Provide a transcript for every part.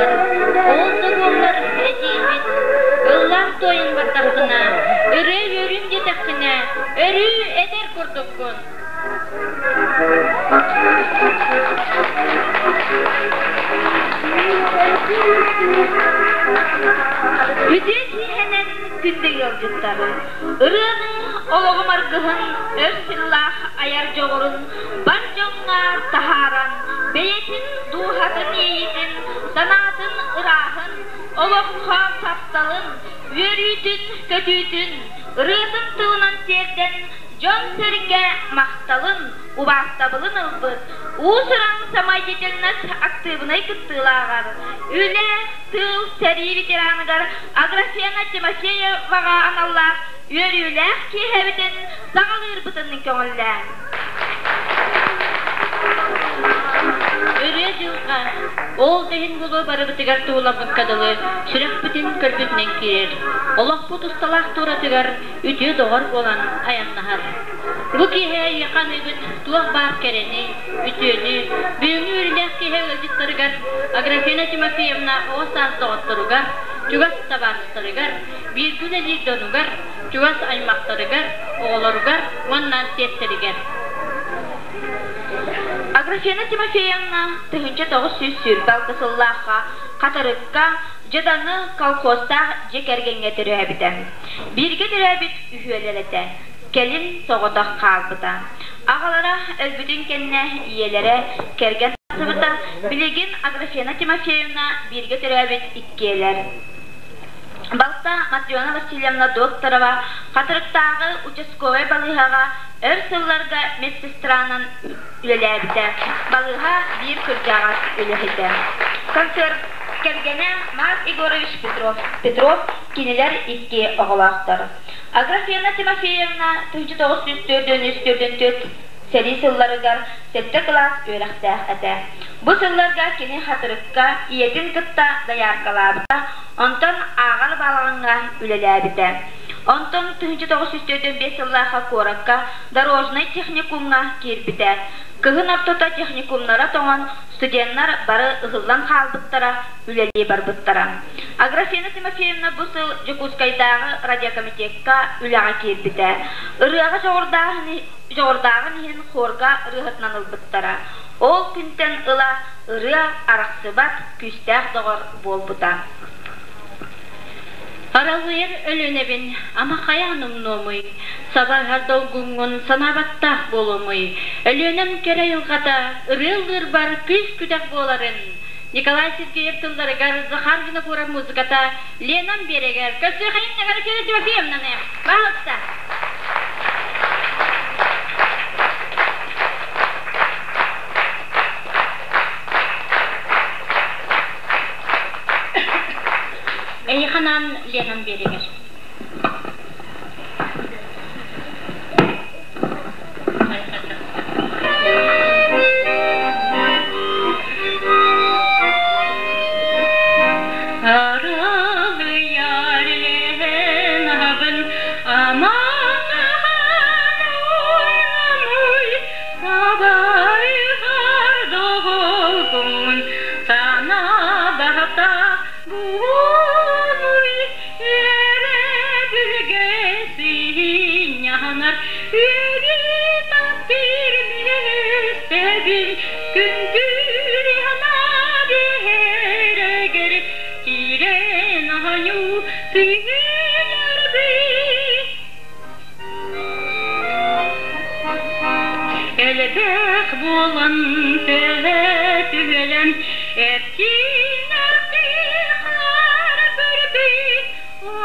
Ол да буоллар, эдьиийбит, ыллаан туойан бардаххына, ырыа үөрүүм диэтэххинэ, өрүү эдэр курдуккун. Үтүө киэһэнэн күндү ыалдьыттар! Ырыаны олоҕум аргыһын өр сыллаах айар дьоҕурун бар дьоҥҥо таһааран, бэйэтин дууһатын иэйиитин, санаатын ырааһын, олоххо тапталын, үөрүүтүн-көтүүтүн, ырыатын тылынан тиэрдэн дьон-сэргэ махталын, убаастабылын ылбыт уус-уран самодеятельность актыыбынай кыттыылааҕар, үлэ, тыыл, сэрии ветераныгар Аграфена Тимофееваҕа аналлаах үөрүүлээх киэһэбитин саҕалыырбытын көҥүллээҥ. Ырыа дьылҕа, ол да иһин буолуо барыбытыгар туһуламмыкка дылы сүрэхпитин көрбүтүнэн киирэр, олохпут усталаах туоратыгар үтүө доҕор буолан айаннаһар. Бу киэһэ эйиэхэ аныыбыт туох баар кэрэни, үтүөнү, бүгүҥҥү үөрүүлээх киэһэ ыалдьыттарыгар Аграфена Тимофеевна оҕо саас доҕотторугар, чугас табаарыстарыгар, бииргэ үлэлиир дьонугар, чугас аймахтарыгар, оҕолоругар уонна сиэттэригэр. Аграфена Тимофеевна 1926 сыллаахха Хатырыкка дьадаҥы колхозтаах дьиэ кэргэҥҥэ төрөөбүтэ. Бииргэ төрөөбүт үһүөлэр этэ, кэлин соҕотох хаалбыта. Аҕалара өлбүтүн кэннэ ийэлэрэ кэргэн тахсыбыта, билигин Аграфена Тимофеевна бииргэ төрөөбүт иккиэлэр. Балта Матрена Васильевна Докторова Хатырыктааҕы участковай балыыһаҕа өр сылларга медсестранан үлэлээбитэ, балыыһа биир кырдьаҕас үлэһитэ. Концерт кэргэнэ Марк Егорович Петров, Петров кинилэр икки оҕолоохтор. Аграфена Тимофеевна 1943 сэрии сылларыгар сэттэ кылаас үөрэхтээх этэ. Бу сылларга кини Хатырыкка ийэтин кытта дояркалаабыта, онтон ааҕар балаҕаҥҥа үлэлээбитэ. Онтон 1945 сыллаахха куоракка дорожнай техникумҥа киирбитэ. Кыһын ортото техникумнара тоҥон, студеннар бары ыһыллан хаалбыттара, үлэлии барбыттара. Аграфена Тимофеевна бу сыл Дьокуускайдааҕы радиокомитекка үлэҕэ киирбитэ. Ырыаҕа дьоҕурдааҕын иһин хорга ырыаһытынан ылбыттара. Ол күнтэн ыла ырыа арахсыбат күүстээх доҕор буолбута. Аралыйар Өлүөнэбин ама хайаан умнуомуй, сабаһар долгуҥҥун санаабаттаах буолуомуй, Өлүөнэм кэрэ айылҕата ырыа ыллыырбар күүс-күдэх буоларын, Николай Сергеев тылларыгар Захар Винокуров музыката Ленам биэрэгэр көрсүөхайын Аграфена Тимофеевнаны, пожалуйста. Эйиэхэ анаан Ленам биэрэгэр. Аралыйар Ленабын аман уйламуй сабайхар доҕолгун санаабата буолуй эрэ билгэсинньанар үөрүү таптыыр күндүр хана биэрэгэр киирэн аһайуу түһүлэрбит Элбэх буолан төһө-түһэлэн эркин-эркин көрбүт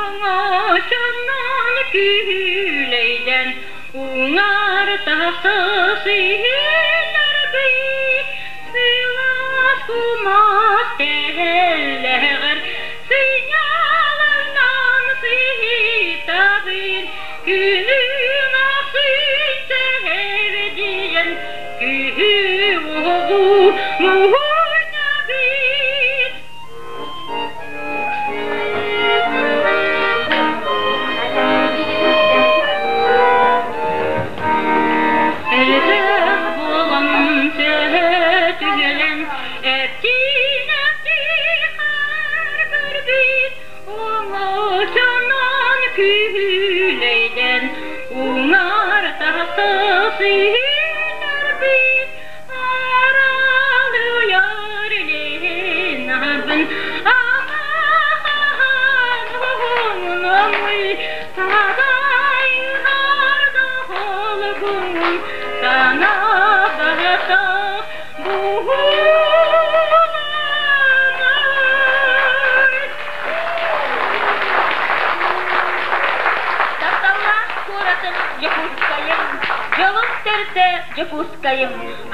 оҥочоннон күүлэйдэн уҥар тахса сыһынарбыт сылаас кумах тэллэҕэр сынньалаҥнан сыһытабын күнүн ахсын сэһэрдийэн киһи уоҕу муһунньабыт. Элбэх Тапталлаах куоратым Дьокуускайым, дьолум төрдө Дьокуускайым,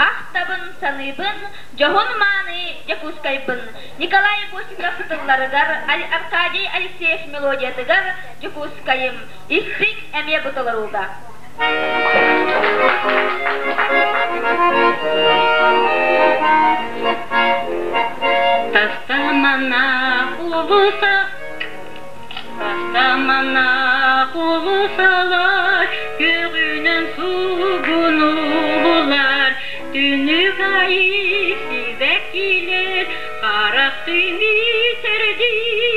ахтабын, саныыбын, дьоһун-мааны Дьокуускайбын. Николай Босиков тылларыгар, Аркадий Алексеев мелодиятыгар Дьокуускайым, истиҥ эмиэ бу толорууга. Тастамана улуса Тастамана улусалар Көҕүнэн сугунулар Түнүк айы сибэккилэр Харахтын итэрдилэр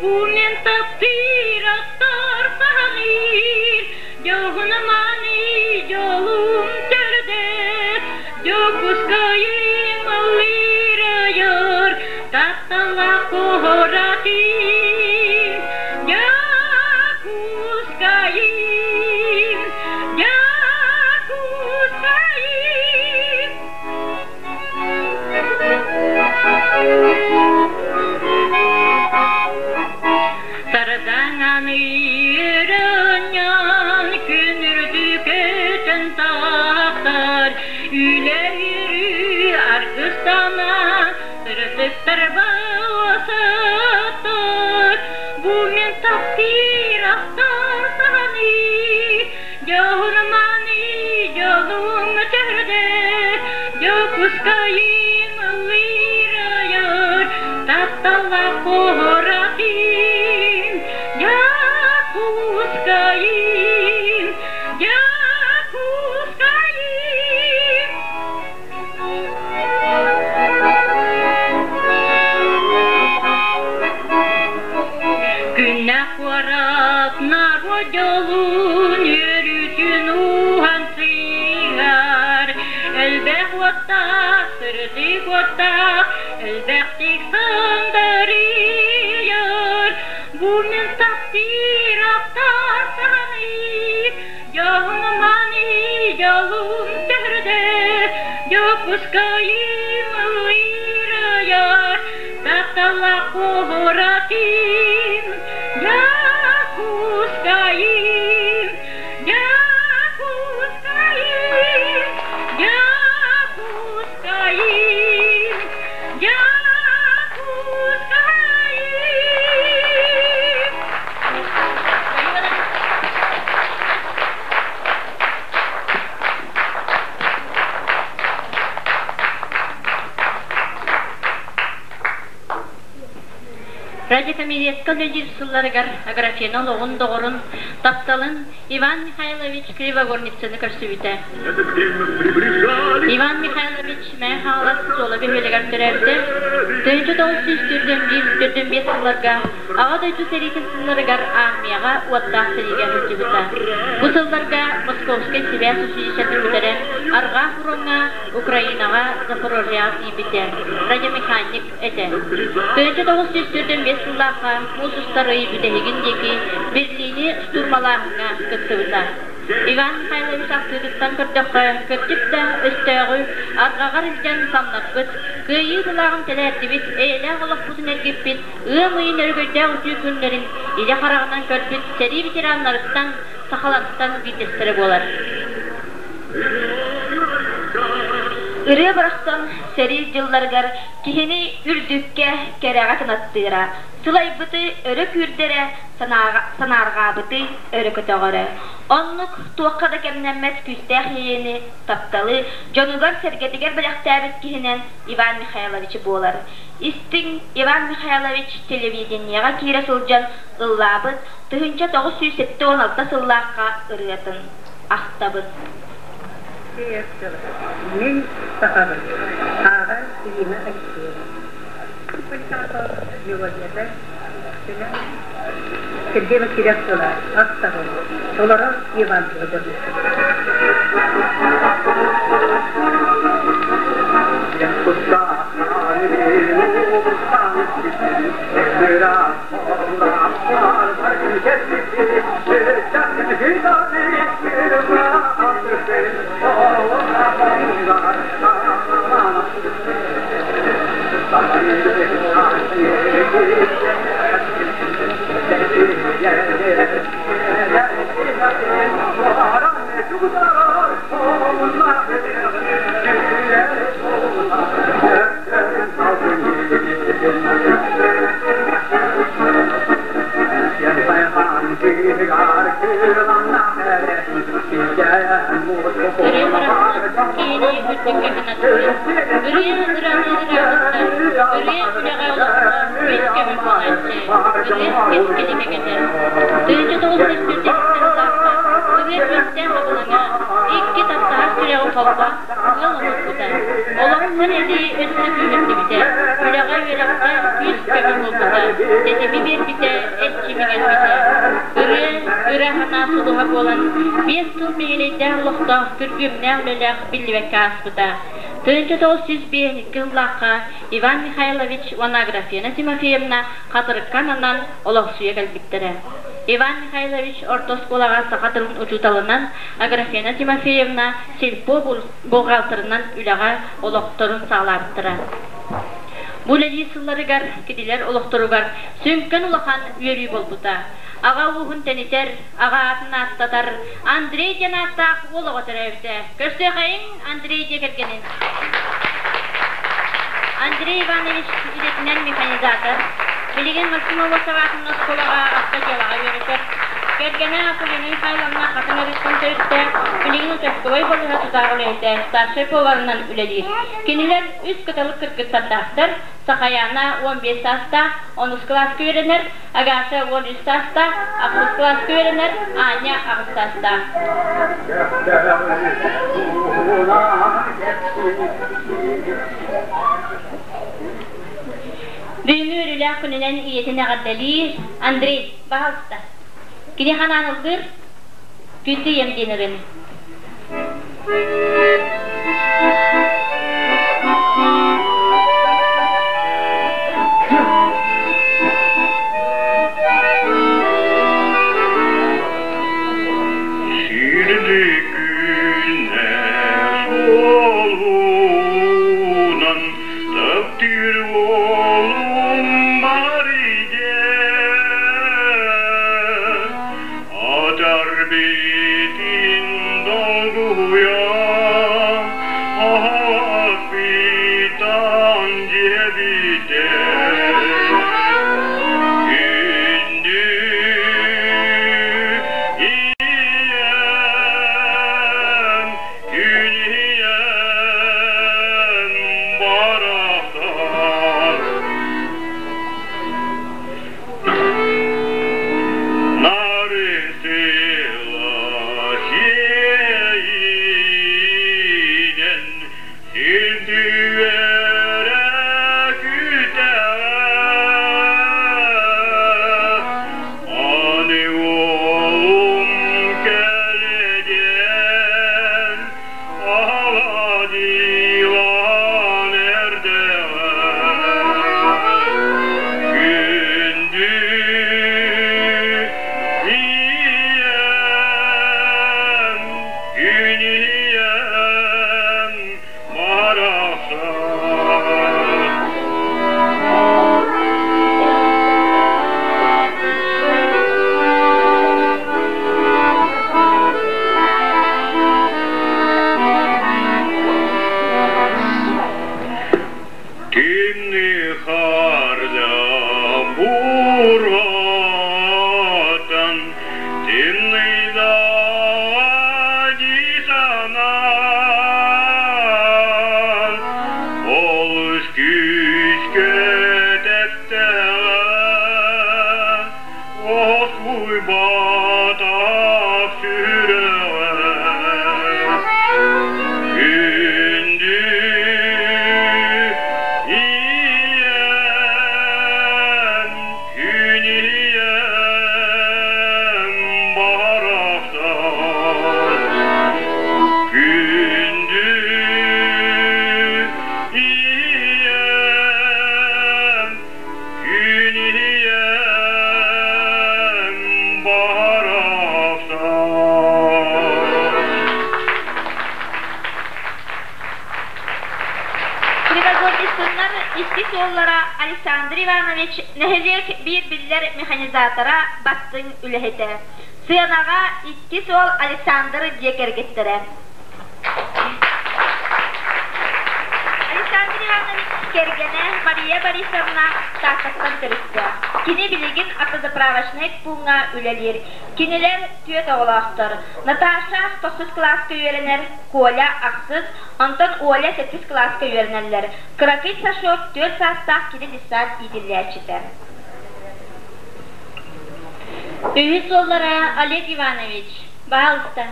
Бу мен таптыыр аттар саһаныыр Дьоһунаманы дьолум төрдө Дьокуускайым ыллыыр айар Тапталлаах куоратым Дьокуускайым Дьокуускайым Сардаҥаны өрөнньөн күн үрдүкүтэн тахсар, үлэ үөрүү аргыстанан сырдыктар басыттар. Бу мен таптыыр ахтар саҕаны, дьоһун-мааны дьолуҥ төрдө, Дьокуускайым ыллыыр тапталлаах куоратым, Дьокуускайым, Дьокуускайым. Күннэх куорат народ дьолун үөрүүтүн ууһан сыһар, элбэх уоттаах, сырдык уоттаах, элбэхтик сындарыйар. Бу мин таптыыр аптар саҕаны, дьоһун-мааны дьолум төрдө, Дьокуускайым ыллыыр-айар, тапталлаах куоратым, Дьокуускайым, Дьокуускайым, Дьокуускайым, Дьокуускайым. Радиокомитетка үлэлиир сылларыгар Аграфена олоҕун доҕорун, тапталын Иван Михайлович Кривогорницыны көрсүбүтэ. Иван Михайлович Мэҥэ Хаҥалас Суола бөһүөлэгэр төрөөбүтэ. 1941-45 сылларга Аҕа дойду сэриитин сылларыгар армияҕа уоттаах сэриигэ сылдьыбыта. Бу сылларга Московскай сибээс училищетын бүтэрэн, Арҕаа фроҥҥа, Украинаҕа, Запорожьеҕа тиийбитэ. Радиомеханик этэ. 1945 сыллаахха муус устар ый бүтэһигин диэки Берлини штурмалааһыҥҥа кыттыбыта. Иван Михайлович ахтыытыттан көрдөххө, кырдьык да өстөөҕү арҕаҕар илдьэн самнарбыт, кыайыы былааҕын тэлээрдибит, эйэлээх олохпутун эргиппит, ыам ыйын өрөгөйдөөх үтүө күннэрин илэ хараҕынан көрбүт сэрии ветераннарыттан, сахалартан биирдэстэрэ буолар. Ырыа барахсан сэрии дьылларыгар киһини үрдүккэ, кэрэҕэ кынаттыыра, сылайбыты өрө күүрдэрэ, санаарҕаабыты өрө көтөҕөрө. Оннук туохха да кэмнэммэт күүстээх иэйиини, тапталы дьонугар-сэргэтигэр бэлэхтээбит киһинэн Иван Михайлович буолар. Истиҥ Иван Михайлович телевидениеҕэ киирэ сылдьан ыллаабыт 1976 сыллаахха ырыатын ахтабын. Мин сахабын. Ааҕар Ирина Алексеева. Поликарпов мелодията Сергей Васильев тыла Ахтабын. Толорор Иван Владимирович. Куттаах. Ырыа барахсан киһини үрдүккэ кынаттыыр. Ырыа ыраны ырыаһыттар, ырыа үлэҕэ олоххо күүс-көмө буолааччы, ырыа кэскили кэҥэтэр. 1947 сыллаахха ырыа күүстээх абылаҥа икки таптаһар сүрэҕи холбоон ыал оҥорбута. Олоххо эдии өссө күүһүрдүбүтэ, үлэҕэ-үөрэххэ күүс-көмө буолбута, тэтими биэрбитэ, эрчими кэлбитэ. Ырыа, ыра санаа сулуһа буолан, 5 сыл бэһиэлэйдээх олохтоох, күргүөмнээх үлэлээх биллибэккэ ааспыта. 1952 сыллаахха Иван Михайлович уонна Аграфена Тимофеевна Хатырыкка ананан олохсуйа кэлбиттэрэ. Иван Михайлович орто оскуолаҕа саха тылын учууталынан, Аграфена Тимофеевна сельпо бухгалтерынан үлэҕэ олохторун саҕалаабыттара. Бу үлэлиир сылларыгар кинилэр олохторугар сүҥкэн улахан үөрүү буолбута. Аҕа ууһун тэнитэр, аҕа аатын ааттатар Андрей диэн ааттаах уол оҕо төрөөбүтэ. Көрсүөхэйиҥ Андрей дьиэ кэргэнин. Андрей Иванович идэтинэн механизатор. Билигин Максимова саҕаатын оскуолаҕа автодьыалаҕа үөрэтэр. Кэргэнэ Акулина Михайловна хатыҥ өрүттэн төрүттээх, билигин участковай балыыһа тутаах үлэһитэ, старшай поварынан үлэлиир. Кинилэр үс кыталык кыргыттардаахтар, Сахаяна 15 саастаах, онус кылааска үөрэнэр, Агаша 13 саастаах, ахсыс кылааска үөрэнэр, Аня аҕыс саастаах. Бүгүҥҥү үөрүүлээх күнүнэн ийэтин эҕэрдэлиир Андрей, пожалуйста. Кини ханаан ыллыыр, күндү ийэм диэн ырыаны. Сирди күнэ суолунан таптыыр уолум бар Атар битин долгуйа. уоллара Александр Иванович нэһилиэк биир биллэр механизатора, бастыҥ үлэһитэ. Сыанаҕа иккис уол Александр дьиэ кэргэттэрэ. Александр Иванович кэргэнэ Мария Борисовна Тааттаттан төрүттээх. Кини билигин автозаправочнай пууҥҥа үлэлиир. Кинилэр түөрт оҕолоохтор. Наташа тохсус кылааска үөрэнэр, Коля ахсыс, онтон Оля сэттис кылааска үөрэнэллэр. Кыракый Сашок түөрт саастаах кини десант иитиллээччитэ. Үһүс уоллара Олег Иванович, баһаалыста.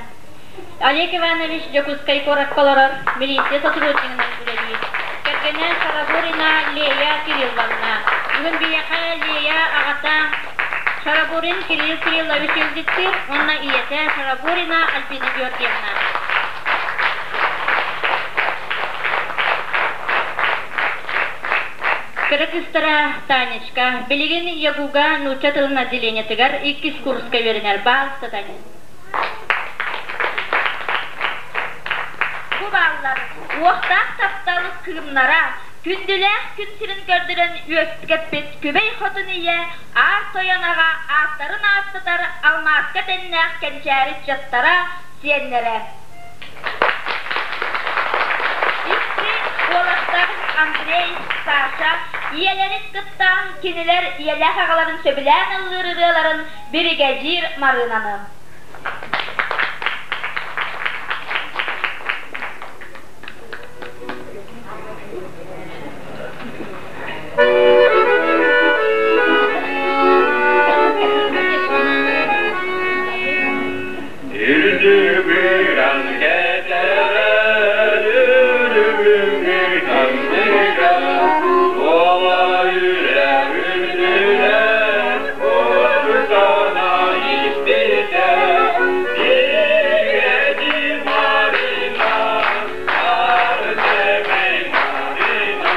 Олег Иванович Дьокуускай куоракка олорор, милиция сотруднигынан үлэлиир. Кэргэнэ Шарабурина Лея Кирилловна. Бүгүн биһиэхэ Лея аҕата Шарабурин Кирилл Кириллович ыалдьыттыыр уонна ийэтэ Шарабурина Альбина Георгиевна. Кыра кыыстара Танечка билигин ЯГУга нуучча тылын отделениетыгар иккис курска үөрэнэр. Баалыста, Таня. Бу бааллар уохтаах таптал кыымнара, күндүлээх күн сирин көрдөрөн үөскэппит Күбэй Хотун ийэ, Аар Тойон аҕа ааттарын ааттатар алмааска тэннээх кэнчээри ыччаттара, сиэннэрэ. Икки уолаттар Андрей, Саша ийэлэрин кытта кинилэр ийэлээх аҕаларын сөбүлээн ыллыыр ырыаларын биригэдьиир Марыынаны. Үрдүгүран кэтэрэр үрүҥүн анныгар, Туола үрэр үрдүнэн куртана испитэ, Бигэди Марина, Артемий Марина.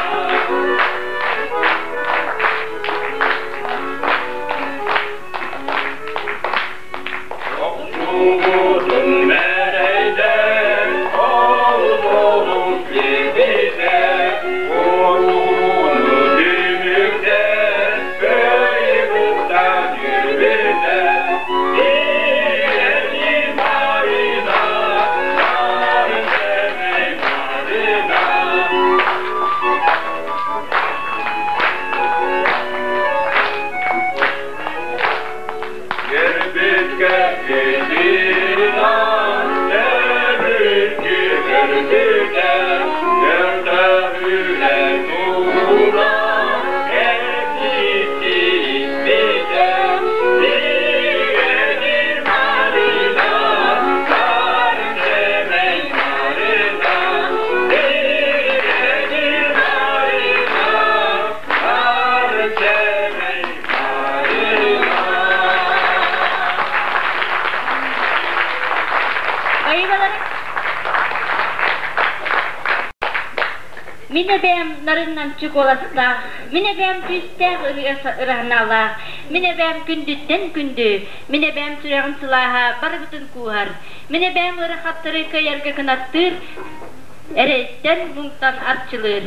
Охсубутун мэрэйдэр, ол-олус билбитэ, Уруну түмүктэр, кыайбыттан үөрбүтэ. Биэти Марина, Сэмэй Марина. Кэлбит кэлбитинэн, төрүккү көрбүтэ, көрдөһүүлэ туһунан кэлбити испитэ. Бигэдир Марина, Сэмэй Марина, Бигэдир Марина, Сэмэй Айылалары Мин эбээм нарыннамчы куоластаах, мин эбээм күүстээх ырыаналаах, мин эбээм күндүттэн күндү, мин эбээм сүрэҕин сылааһа барыбытын кууһар, мин эбээм ыарахаттары кыайарга кынаттыыр, эрэйтэн муҥтан арчылыыр.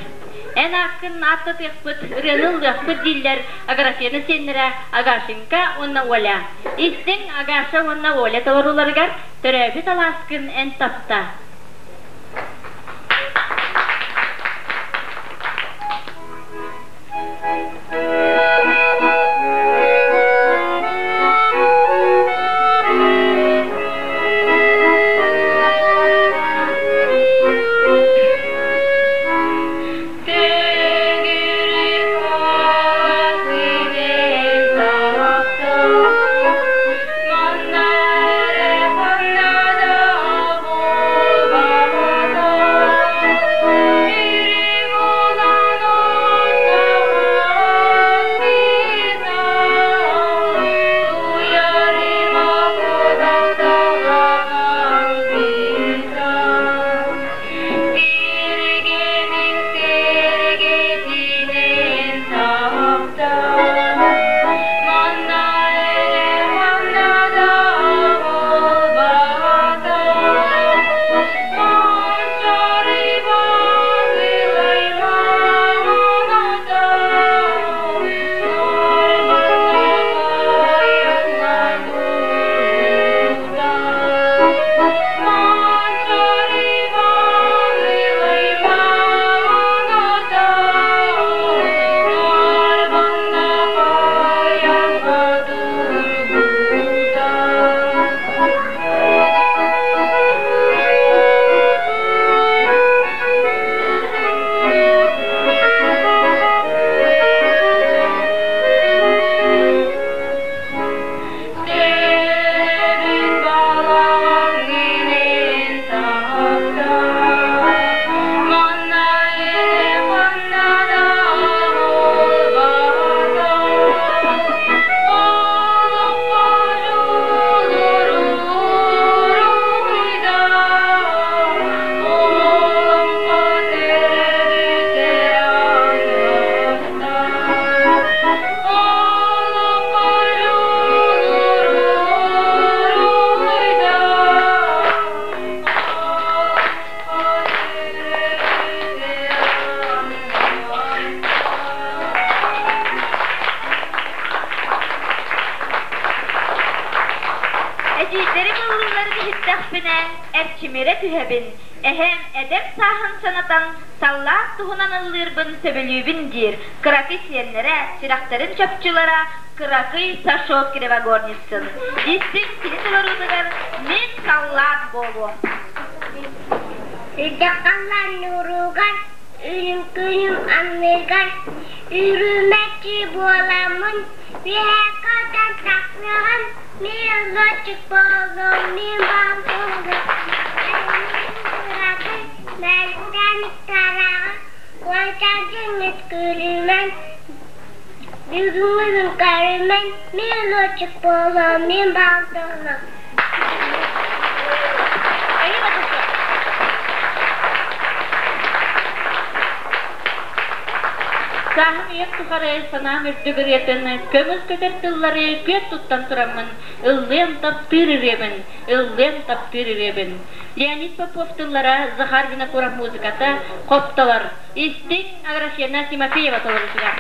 Эн ааккын ааттатыахпыт, ырыаны ыллыахпыт дииллэр Аграфена сиэннэрэ Агашенька уонна Оля. Истиҥ Агаша уонна Оля толорууларыгар төрөөбүт алааскын эн тапта. Төгүрүк алаас Манна эрэ ханна да буолбатах. Иһиттэхпинэ, эрчимирэ түһэбин, эһэм эдэр сааһын санатан, саллаат туһунан ыллыырбын сөбүлүүбүн диир, кыракый сиэннэрэ, сүрэхтэрин чопчулара кыракый Сашок Кривогорницын. Истиҥ кини толоруутугар мин саллаат буолуом. Үрдэх халлаан ньууругар, үрүҥ күнүм анныгар, үрүмэччи буоламмын, үөһэ көтөн тахсыаҕым, мин летчик буолуом, мин баал буолуом, эйигин кыракый мэлтэник тараҕа, уонча күлүмэн, бүгүҥҥүбүн көрүмэн, мин летчик буолуом, мин баал буолуом. Сааһым үйэм тухары санаам үрдүк ырыатын, көҥүл көтөр тыллары күөт туттан тураммын, ыллыам таптыыр ырыабын, ыллыам таптыыр ырыабын. Леонид Попов тыллара, Захар Винокуров музыката, хоптолор. Истиҥ Аграфена Тимофеева толорутугар.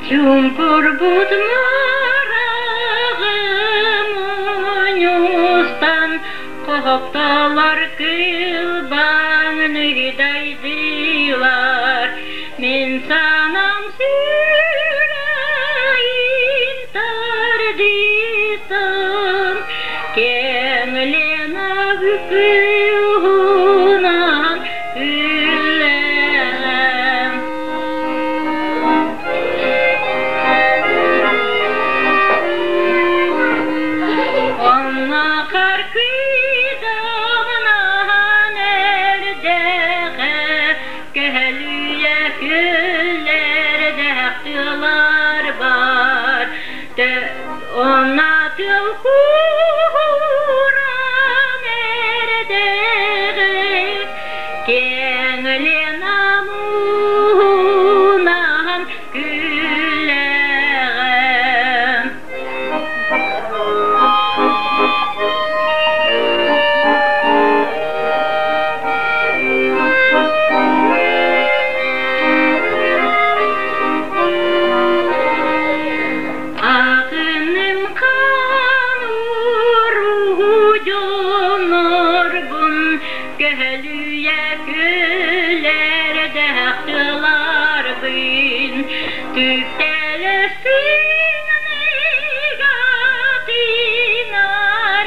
Чуҥкурбут мыраҕым мунньустан Хоһоптолор кылбаҥын ыйдайдылар, Мин санам сүрэйин тардыытын, Киэҥ Лена кыыһынан күллэҕэм. Онно харкыйдамнаан эрдэхэ, Көһөлүйэ күллэрдээх тыалар бар. Онно тыал кууран эрдэҕэ, Киэҥ Лена муунан күллэҕэ. Акыным хаан уруу дьоннорбун көһөлүйэ күлэрдэх тыларбын түптэлэстин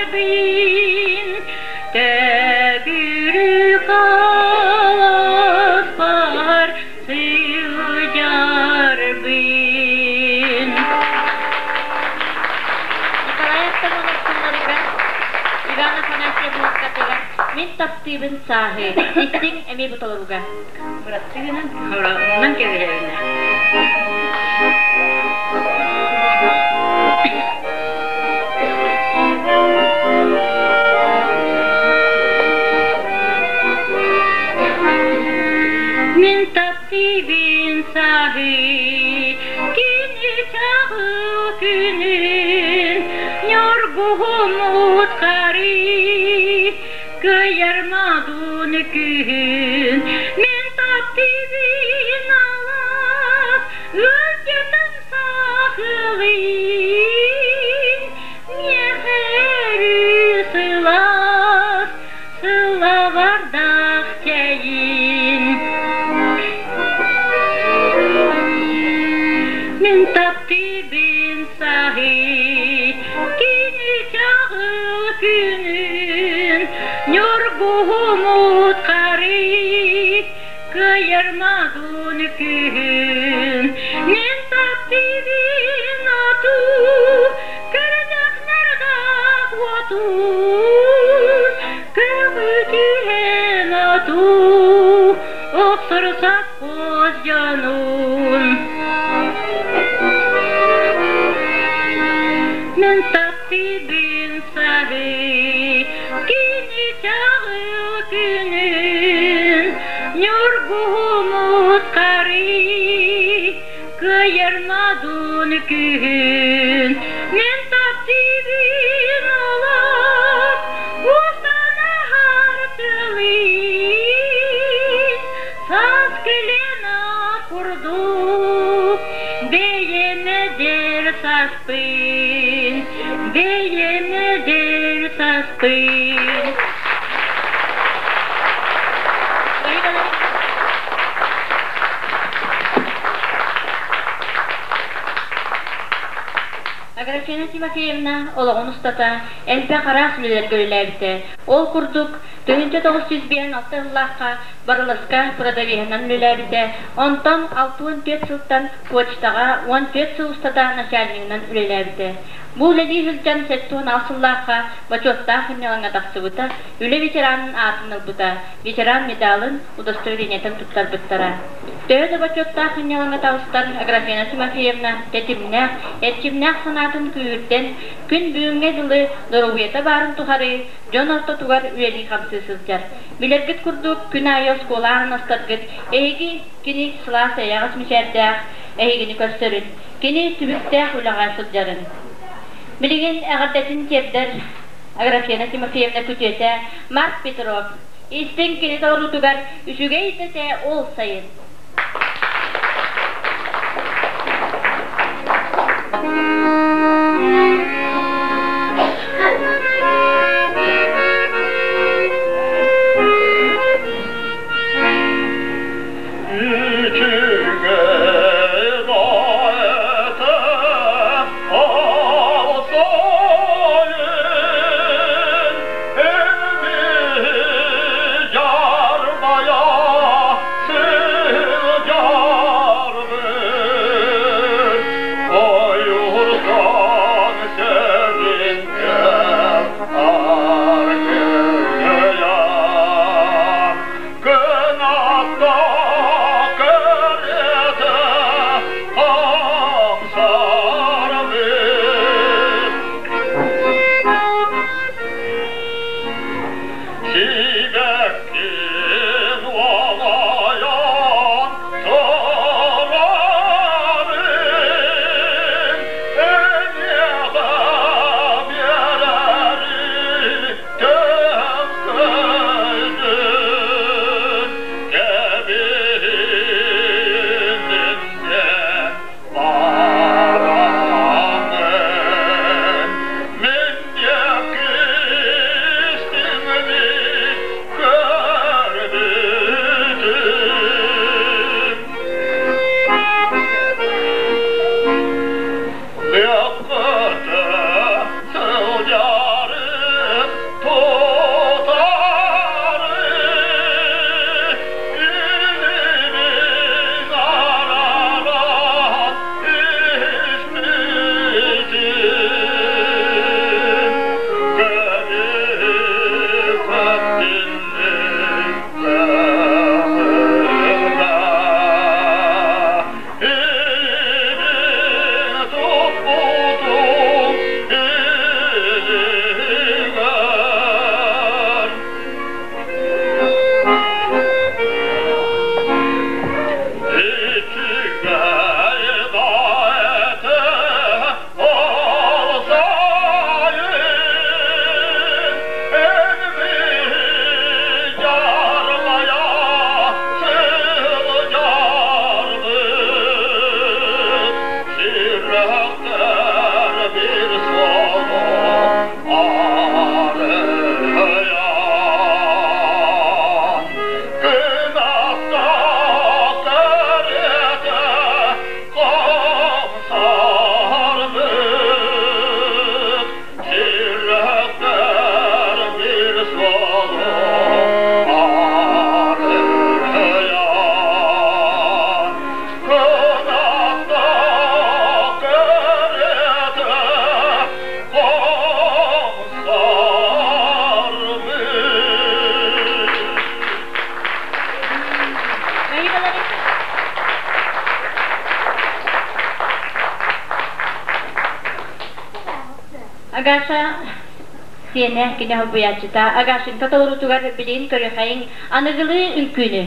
тыынарбын төгүрүк аласпар сылдьарбын. Николай Артамонов тылларыгар, Иван Афанасьев музыкатыгар «Мин таптыыбын сааһы» истиҥ эмиэ бу толоруга. Бырастыгынан, онон кэбиһэбинэ. Мин таптыыбын сааһы, кини чаҕыл күнүн, ньургуһун хары, кыайар мадун күһүн. Мин таптыыбын алаас, ыалдьытым сахылын, миэхэ өрүү сылаас, сылабардаах чэйин. Мин таптыыбын саһы, кини чаҕыл күнүн, ньургуһумут хары, кыайар мадун күһүн. Мин таптыыбын оту, көрдөх нардах уотун, көҕүтүһэн оту, охсор сопхуос дьонун. Мин таптыыбын саһы, кини чаҕыл күнүн, ньургуһумут хары, кыайар мадун күһүн. Мин таптыыбын Лена курдук бэйэм эдэр сааспын, бэйэм эдэр сааспын. Аграфена Тимофеевна олоҕун устата элбэх араас үлэлэргэ үлэлээбитэ. Ол курдук, 1956 сыллаахха Барыласка продавеһынан үлэлээбитэ, онтон 64 сылтан почтаҕа 14 сыл устата начальнигынан үлэлээбитэ. Бу үлэлии сылдьан 76 сыллаахха бочуоттаах сынньалаҥҥа тахсыбыта, үлэ ветеранын аатын ылбыта, ветеран медалын, удостоверениетын туттарбыттара. Төһө да бочуоттаах сынньалаҥҥа таҕыстар Аграфена Тимофеевна тэтимнээх, эрчимнээх санаатын күүһүрдэн, күн бүгүҥҥэ дылы доруобуйата баарын тухары дьон ортотугар үлэлии-хамсыы сылдьар. Билэргит курдук, күн аайы оскуола аһаҕастаргыт эһиги кини сылаас эйэҕэс мичээрдээх эһигини көрсөрүн, кини түбүктээх үлэҕэ сылдьарын. Билигин эҕэрдэтин тиэрдэр Аграфена Тимофеевна күтүөтэ Марк Петров. Истиҥ кини толоруутугар үчүгэй да этэ ол сайын. Үчүгэй да этэ ол сайын Жарбая сылдьарбыт ойуурдан сэрингэ аргыйан кынатта кэриэтэ хамсарбыт. Сибэккин уолайан турарын эйиэхэ биэрэри төҥкөйдүн кэбиһинним диэн бараҥҥын мин диэки истиҥник көрбүтүм. Лыаххыта сылдьарым тутары илимин арааран испитим. Көмү Илимин туппутум илигэр. Үчүгэй да этэ ол сайын эн дьарбайа сылдьарбыт сүрэхтэр бир суолу арыйан кынаттаах кэриэтэ хамсарбыт сүрэхтэр бир суолу арыйан кынаттаах кэриэтэ хамсарбыт. Агаша сиэнэ кини холбуйааччыта Агашенька толоруутугар билигин көрүөхэйиҥ аныгылыы үҥкүүнү.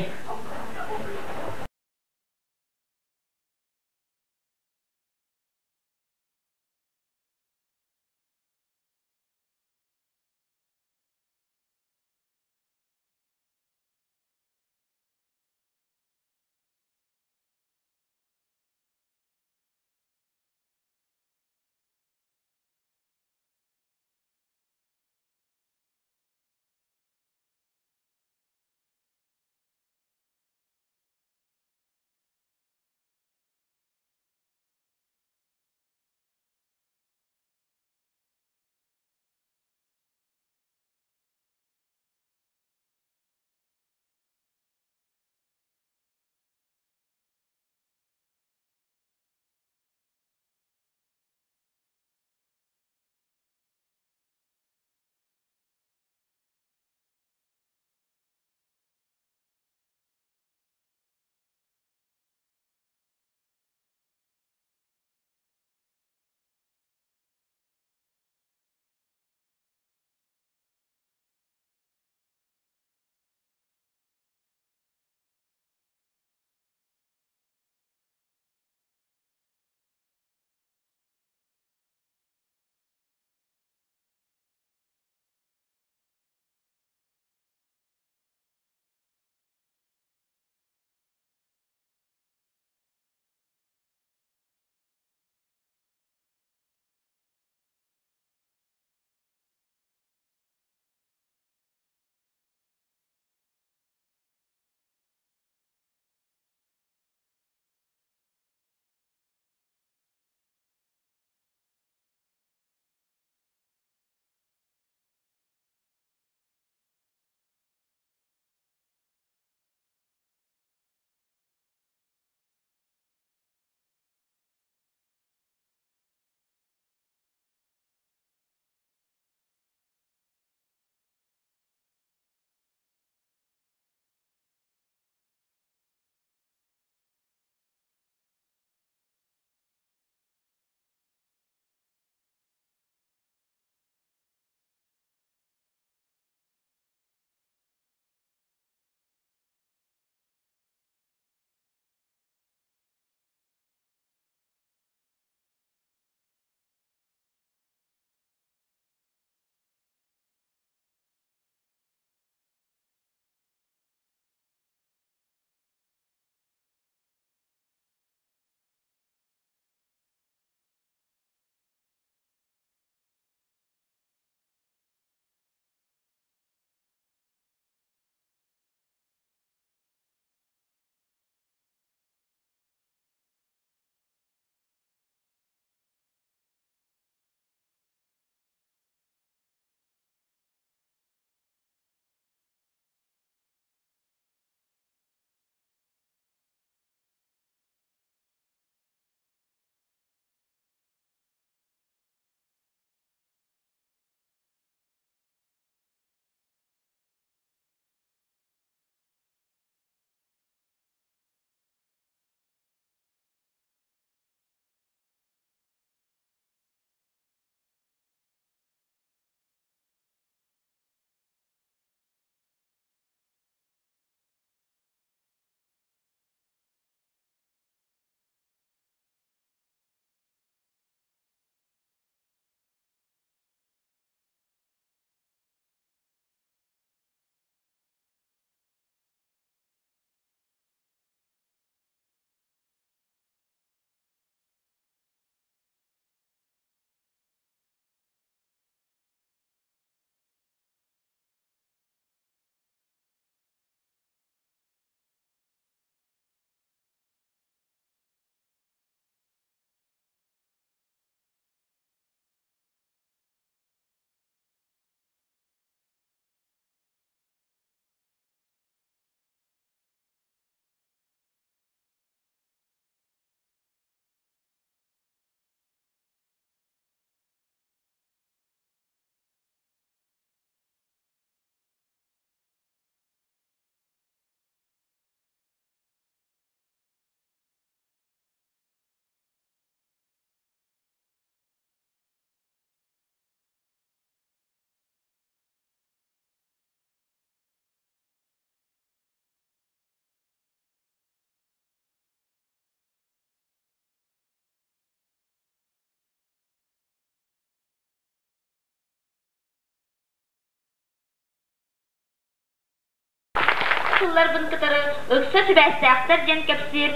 Сылларбын кытары ыкса сибээстээхтэр диэн кэпсиир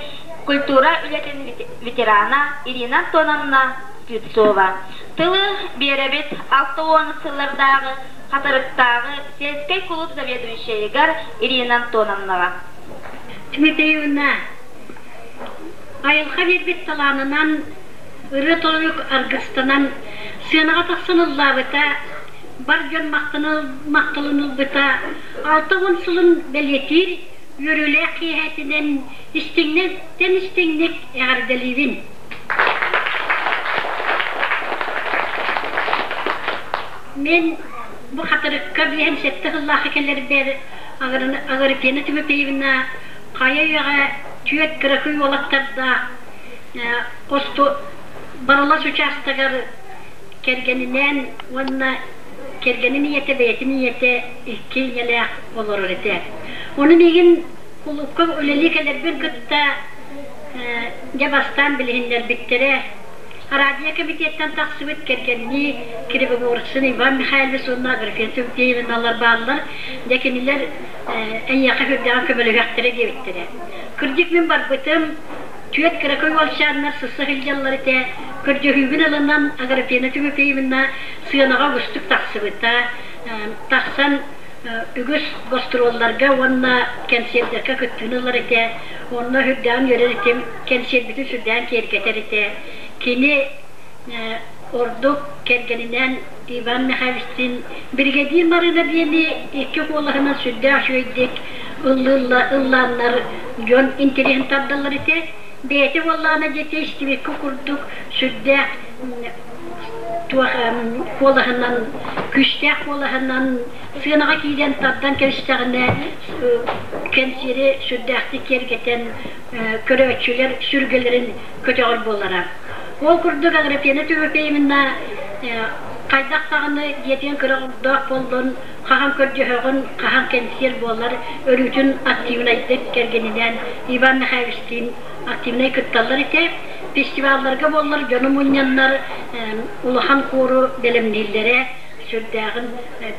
культура үлэтин ветерана Ирина Антоновна Слепцова. Тылы биэрэбит 60 сыллардааҕы Хатырыктааҕы сельскэй кулууп заведующайыгар Ирина Антоновнаҕа. Дмитриевна, айылҕа биэрбит талаанынан ырыа-тойук аргыстанан сыанаҕа тахсан ыллаабыта, бар дьон махталын ылбыта 60 сылын бэлиэтиир үөрүүлээх киэһэтинэн истиҥтэн истиҥник эҕэрдэлиибин. Мин бу Хатырыкка биэһэн сэттэ сыллаахха кэлэрбэр Агриппина Тимофеевна хайа үйэҕэ түөрт кыракый уолаттардаах Барылас учаастагар кэргэнинээн уонна кэргэнин ийэтэ бэйэтин ийэтэ икки ийэлээх олорор этэ. Ону миигин кулуупка үлэлии кэлэрбин кытта дьэ бастаан билиһиннэрбиттэрэ. Радио кэмитиэттэн тахсыбыт кэргэннии Кривогорцын Иван Михайлович уонна Аграфена Тимофеевналар бааллар. Дьэ кинилэр эйиэхэ сүрдээҕин көмөлөһүөхтэрэ диэбиттэрэ. Кырдьык мин барбытым, түөрт кыракый уолчааннар сысса сылдьаллар этэ. Көрдөһүүбүн ылынан Аграфена Тимофеевна сыанаҕа үгүстүк тахсыбыта. Тахсан үгүс гастролларга уонна кэнсиэрдэргэ кыттыыны ылар этэ. Онно сүрдээҕин үөрэр этим, кэнсиэрбитин сүрдээҕин киэргэтэр этэ. Кини ордук кэргэнинээн Иван Михайловичтыын «Биригэдьиир Марыына» диэни икки куолаһынан сүрдээх үчүгэйдик ыллааннар дьон интэриэһин тардаллар этэ. Бэйэтэ буоллаҕына диэки истибиккэ курдук сүрдээх туох куолаһынан, күүстээх куолаһынан сыанаҕа киирэн тардан кэбистэҕинэ кэнсиэри сүрдээхтик киэргэтэн көрөөччүлэр сүргэлэрин көтөҕөр буолара. Ол курдук Аграфена Тимофеевна хайдах даҕаны дьиэтигэр кыра оҕолордоох буоллун, хаһан көрдөһөҕүн, хаһан кэнсиэр буолар, өрүүтүн активнайдык кэргэнинээн Иван Михайловичтыын активнай кытталлар этэ. Фестивалларга буоллар дьону мунньаннар улахан хуору бэлэмнииллэрэ, сүрдээҕин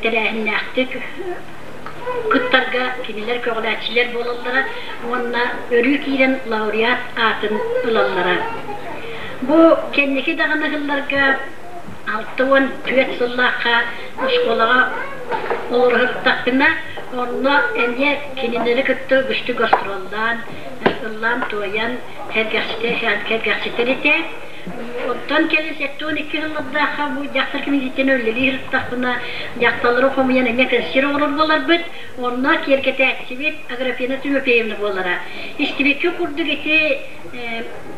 тэрээһиннээхтик кыттарга кинилэр көҕүлээччилэр буолаллара уонна өрүү киирэн лауреат аатын ылаллара. Бу кэнники даҕаны сылларга 64 сыллаахха оскуолаҕа олорордахпына, онно эмиэ кинилэри кытта үгүстүк гастроллаан, ыллаан-туойан сэргэхситэр этэ. Оттон кэлин 72 сыллардаахха бу дьахтар кэмитиэттэн үлэлии сырыттахпына, дьахталлары хомуйан эмиэ кэнсиэр оҥорор буоларбыт. Онно киэргэтээччибит Аграфена Тимофеевна буолара. Истибиккэ курдук ити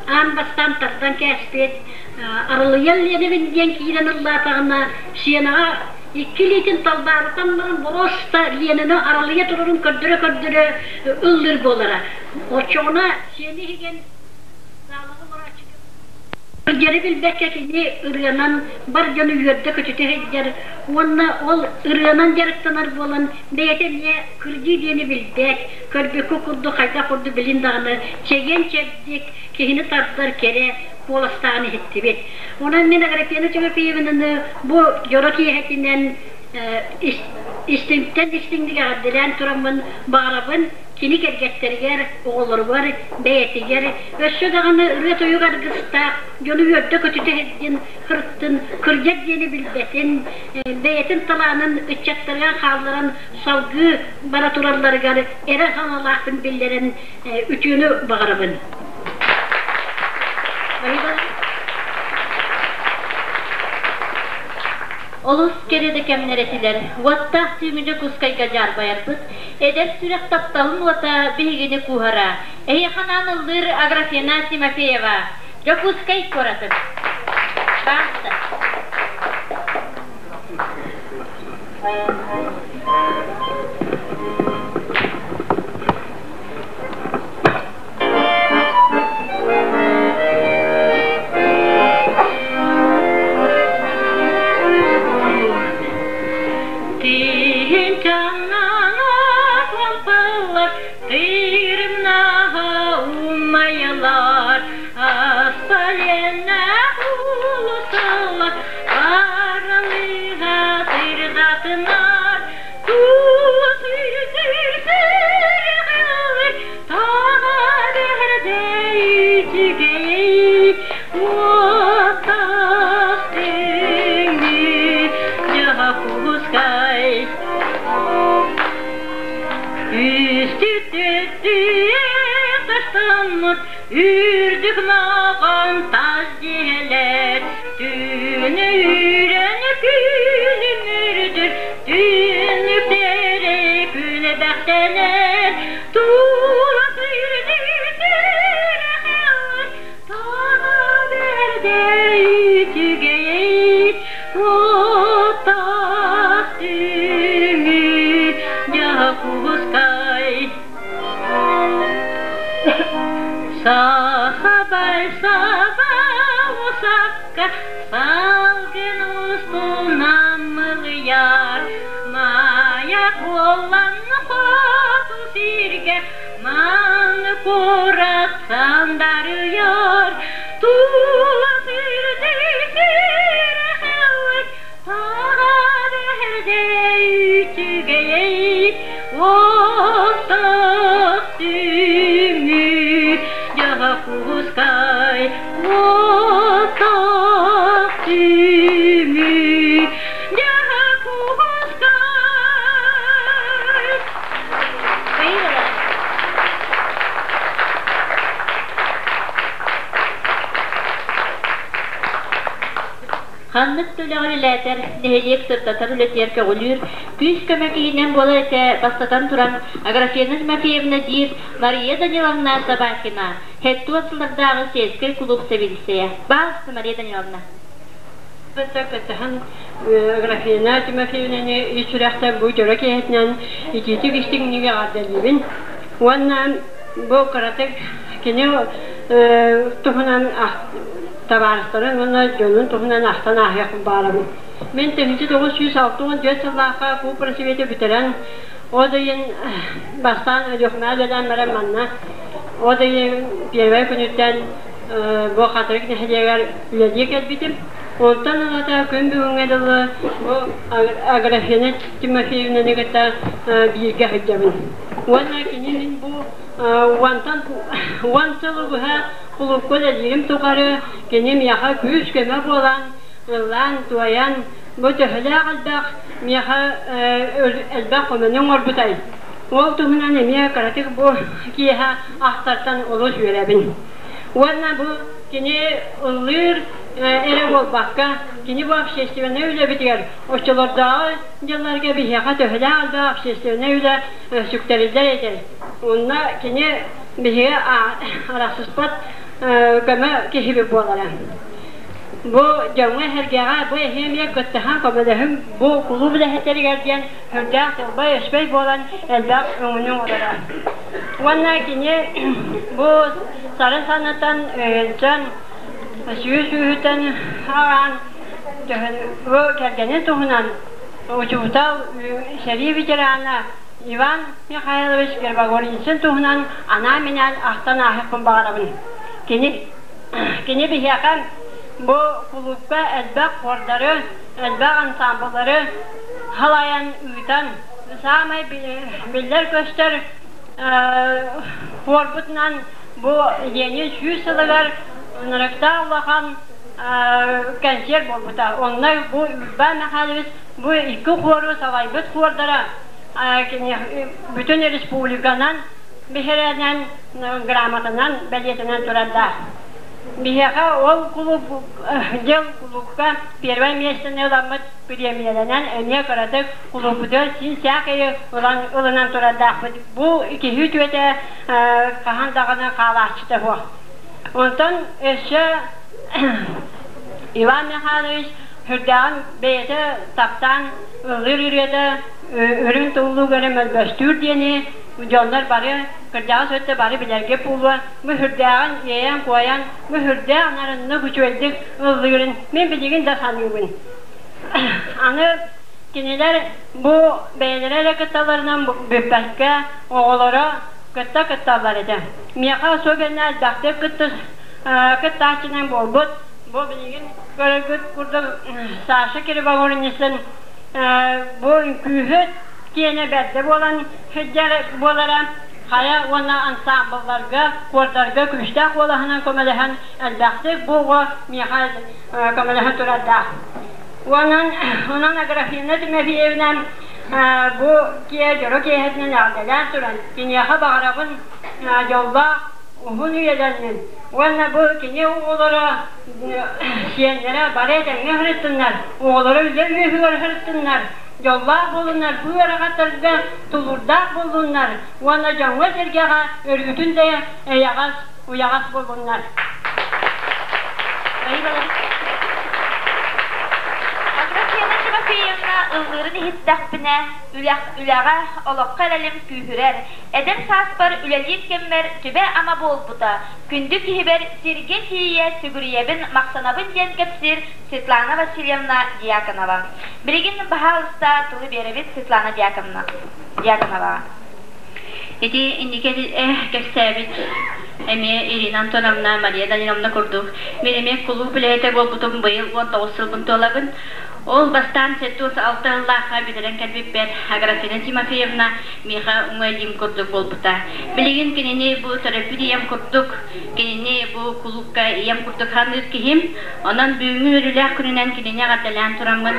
аан бастаан тардан кээспит Арылыйан Ленабин диэн киирэн ыллаатаҕына, сценаҕа икки илиитин талбаарытан баран боруоста Ленаны аралыйа турарын көрдөрө-көрдөрө ыллыыр буолара. Оччоҕуна сиэни иһигэн саалаҕа олорооччу Дьэри билбэккэ кини ырыанан бар дьону үөрдэ-көтүтэ сылдьар уонна ол ырыанан дьарыктанар буолан бэйэтэ эмиэ кырдьыы диэни билбэт, көрбүккэ курдук хайдах курдук билин даҕаны чэгиэн-чэбдик, киһини тардар кэрэ куоластааҕын иһиттибит. Онон мин Аграфена Тимофеевнаны бу дьоро киэһэтинэн истиҥтэн истиҥник эҕэрдэлээн тураммын баҕарабын кини кэргэттэригэр, оҕолоругар, бэйэтигэр өссө даҕаны ырыа-тойук аргыстаах дьону үөрдэ-көтүтэ сылдьын, сырыттын, кырдьар диэни билбэтин, бэйэтин талаанын ыччаттарыгар хаалларан салгыы бара туралларыгар эрэл санаалаахпын биллэрэн үтүөнү баҕарабын. Олус кэрэ да кэмнэр этилэр. Уоттаах түүҥҥү Дьокуускайга дьаарбайарбыт, эдэр сүрэх тапталын уота биһигини кууһара. Эһиэхэ анаан ыллыыр Аграфена Тимофеева, Дьокуускай куоратын. Баахта. Тыырымнаһа умайалар, Аспалена улусалар, Аралыга тыргатынар. Үрдүк маҕан тас дьиэлэр түүнү үүрэн күлүмүрдүр, түннүктэрэ күлбэхтэнэр, тула сырдык таба бэрдэ үчүгэй уоттаах түҥү Дьокуускай. Сахабай саба усакка салгын устунан мылыйар, Майа буолан хоту сиргэ ман куорат сандарыйар, Тула сирдик сүрэхэлик таға бэрдэ үчүгэй Уоттах түҥү Дьокуускай, уоттах түҥү Дьокуускай. Ханнык да үлэҕэ үлэлээтэр, нэһилиэк сырдатар үлэтигэр көҕүлүүр, күүс-көмө киһинэн буолар этэ, бастатан туран, Аграфена Тимофеевна диир Мария Даниловна Собакина, ХЭТ-туос сыллардааҕы сельскэй кулууп сэбиэдиссэйэ. Баалысты Мария Даниловна. Кыттыһан Аграфена Тимофеевнаны ис сүрэхтэн бу дьоро киэһэтинэн итиитик истиҥник эҕэрдэлиибин уонна бу кыратык кини туһунан табаарыстарын уонна дьонун туһунан ахтан ааһыахпын баҕарабын. Мин 1964 сыллаахха куб просветы бүтэрэн, ол ыйын бастаан Өлүөхүмэҕэ үлэлээн баран манна ол ыйын первай күнүттэн бу Хатырык нэһилиэгэр үлэлии кэлбитим. Онтон ылата күн бүгүҥҥэ дылы бу Аграфена Тимофеевнаны кытта бииргэ сылдьабын. Уонна кини мин бу уонтан уон сылы быһа кулуупка үлэлиирим тухары кини миэхэ күүс-көмө буолан, ыллаан-туойан, бу төһөлөөх элбэх миэхэ элбэх көмөнү оҥорбутай. Ол туһунан эмиэ кыратык бу киэһэ ахтартан олус үөрэбин. Уонна бу кини ыллыыр эрэ буолбакка, кини бу общественнай үлэбитигэр оччолордооҕу дьылларга биһиэхэ төһөлөөх элбэх общественнай үлэ сүктэриллэр этэ. Онно кини биһиги арахсыспат көмө киһибит буолара. Бу дьоҥҥо-сэргэҕэ бу эһиги эмиэ кыттыһан көмөлөһүҥ, бу кулууп үлэһиттэригэр диэн сүрдээх тылбай-өспөй буолан элбэх өҥөнү оҥороро. Уонна кини бу сарын санатан өйөнсөн, сүүс-сүүһүттэн аҕаан бу кэргэнин туһунан учуутал, сэрии ветерана Иван Михайлович Гербагоринцын туһунан анаан-минээн ахтан ааһыахпын баҕарабын. Кини кини биһиэхэ бу кулуупка элбэх хордары, элбэх ансамбллары халайан ыытан, саамай биллэр-көстөр хуорбутунан бу Ленин 100 сылыгар ынырыктаах улахан кэнсиэр буолбута. Онно бу Иван Михайлович бу икки хуору салайбыт хуордара бүтүн республиканан биһирэнэн грамотанан бэлиэтэнэн турардаах. Биһиэхэ ол кулууп дьыл кулуупка первое миэстэни ыламмыт премияланан эмиэ кыратык кулууппутугар син сээкэйи ылан ылынан турардаахпыт. Бу киһи үтүөтэ хаһан даҕаны хаалааччыта суох. Онтон өссө Иван Михайлович сүрдээҕин бэйэтэ таптаан ыллыыр ырыата үрүҥ туллуук эрэ мөлбөстүүр диэни дьоннор бары кырдьаҕас өттө бары билэргэ буолуо бу сүрдээҕин иэйэн-куойан бу сүрдээх нарыннык үчүгэйдик ыллыырын мин билигин да саныыбын. Аны кинилэр бу бэйэлэрэ эрэ кытталларынан бүппэккэ оҕолоро кытта кытталлар этэ. Миэхэ особенно элбэхтик кыттааччынан буолбут бу билигин көрөргүт курдук Саша Кривогорницын бу үҥкүүһүт киэнэ бэрдэ буолан сылдьар буолара хайа уонна ансаамбылларга, хуордарга күүстээх куолаһынан көмөлөһөн элбэхтик бу оҕо миэхэ көмөлөһөн турардаах. Онон, онон Аграфена Тимофеевна бу киэ дьоро киэһэтинэн эҕэрдэлээн туран, киниэхэ баҕарабын дьоллоох уһун үйэлэннин уонна бу кини оҕолоро сиэннэрэ бары этэҥҥэ сырыттыннар, оҕолоро үлэ үөһүгэр сырыттыннар, дьоллоох буолуннар, бу ыарахаттарга тулуурдаах буоллуннар уонна дьоҥҥо-сэргэҕэ өрүүтүн да эйэҕэс, уйаҕас буоллуннар. Аграфена Тимофеевна ыллыырын иһиттэхпинэ, үлэҕэ, олоххо эрэлим күүһүрэр. Эдэр сааспар үлэлиир кэммэр сүбэ-ама буолбута, күндү киһибэр сиргэ тиийэ сүгүрүйэбин, махтанабын диэн кэпсиир Светлана Васильевна Дьяконова. Билигин баһаалыста тылы биэрэбит Светлана Дьяконоваҕа. Ити инники кэпсээбит эмиэ Ирина Антоновна, Мария Даниловна курдук мин эмиэ кулууп үлэһитэ буолбутум быйыл 19 сылбын туолабын. Ол бастаан 76 сыллаахха бүтэрэн кэлбиппэр Аграфена Тимофеевна миэхэ уҥа илиим курдук буолбута. Билигин кинини бу төрөппүт ийэм курдук, кинини бу кулуупка ийэм курдук саныыр киһим. Онон бүгүҥҥү үөрүүлээх күнүнэн кинини эҕэрдэлээн тураммын,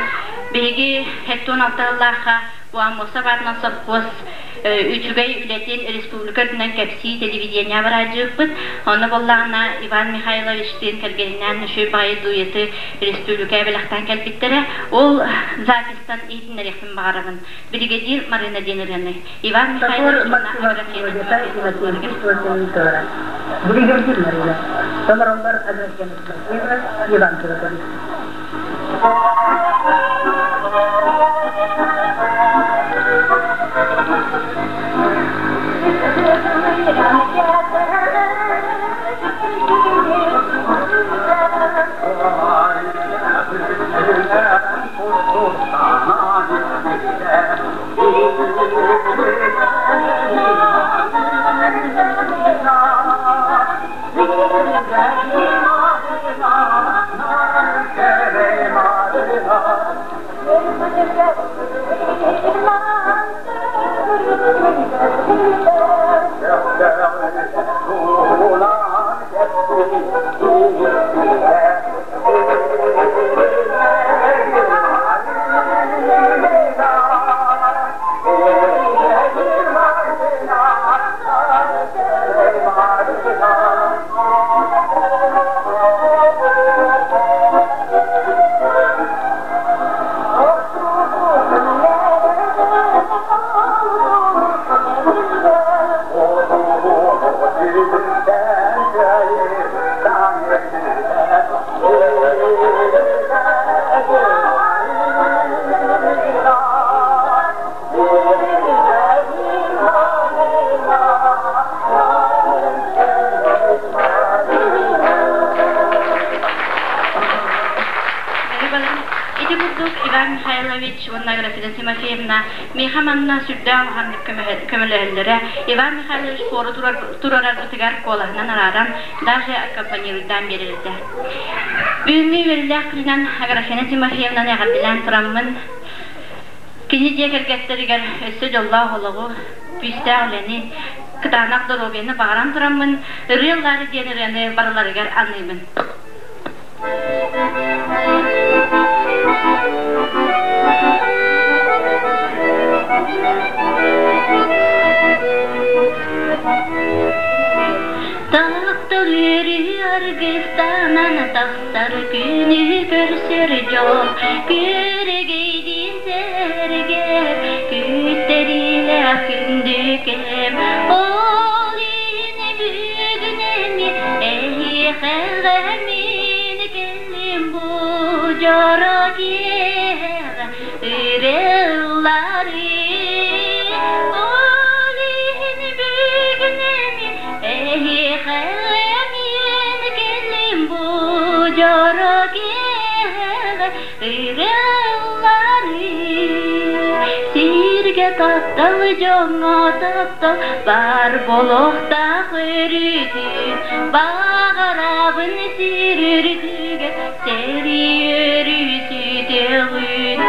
биһиги 76 сыллаахха Аммосов аатынан сопхуос үчүгэй үлэтин республика үрдүнэн кэпсии телевидение бараадьыппыт. Онно буоллаҕына Иван Михайловичтыын кэргэнинээн үчүгэй баҕайы дуэты республика бэлэхтээн кэлбиттэрэ. Ол записьтан иһитиннэриэхпин баҕарабын. Бригадир Марина диэн ырыаны Иван Михайлович уонна Аграфена Тимофеевна Бригадир Марина. Толороллор Аграфена Тимофеева, Иван Федорович. Ити курдук Иван Михайлович уонна Аграфена Тимофеевна миэхэ манна сүрдээх улаханнык көмөлөһөллөрө. Иван Михайлович хуору турарарбытыгар куолаһынан арааран, даже аккомпанируйдаан биэрэр этэ. Бүгүҥҥү үөрүүлээх күнүнэн Аграфена Тимофеевнаны эҕэрдэлээн тураммын, кини дьиэ кэргэттэригэр өссө дьоллоох олоҕу, күүстээх үлэни, кытаанах доруобуйаны баҕаран тураммын, ырыа ыллаары диэн ырыаны барыларыгар аныыбын. Таптал үөрүү аргыстанан тахсар күнү көрсөр дьол күөрэгэйдиин сэргэ күүттэриилээх күндү кэм ол иһин бүгүн эмиэ эһиэхэ мин кэллим бу дьоро киэһэҕэ ырыаллары ол иһин бүгүн эмиэ эһиэхэ мин кэллим бу дьоро киэһэҕэ ырыаллары сиргэ таптал дьоҥҥо таптал бар болохтаах өрүтүн баҕарабын сир үрдүгэр сэрии өрүсүтүҕүн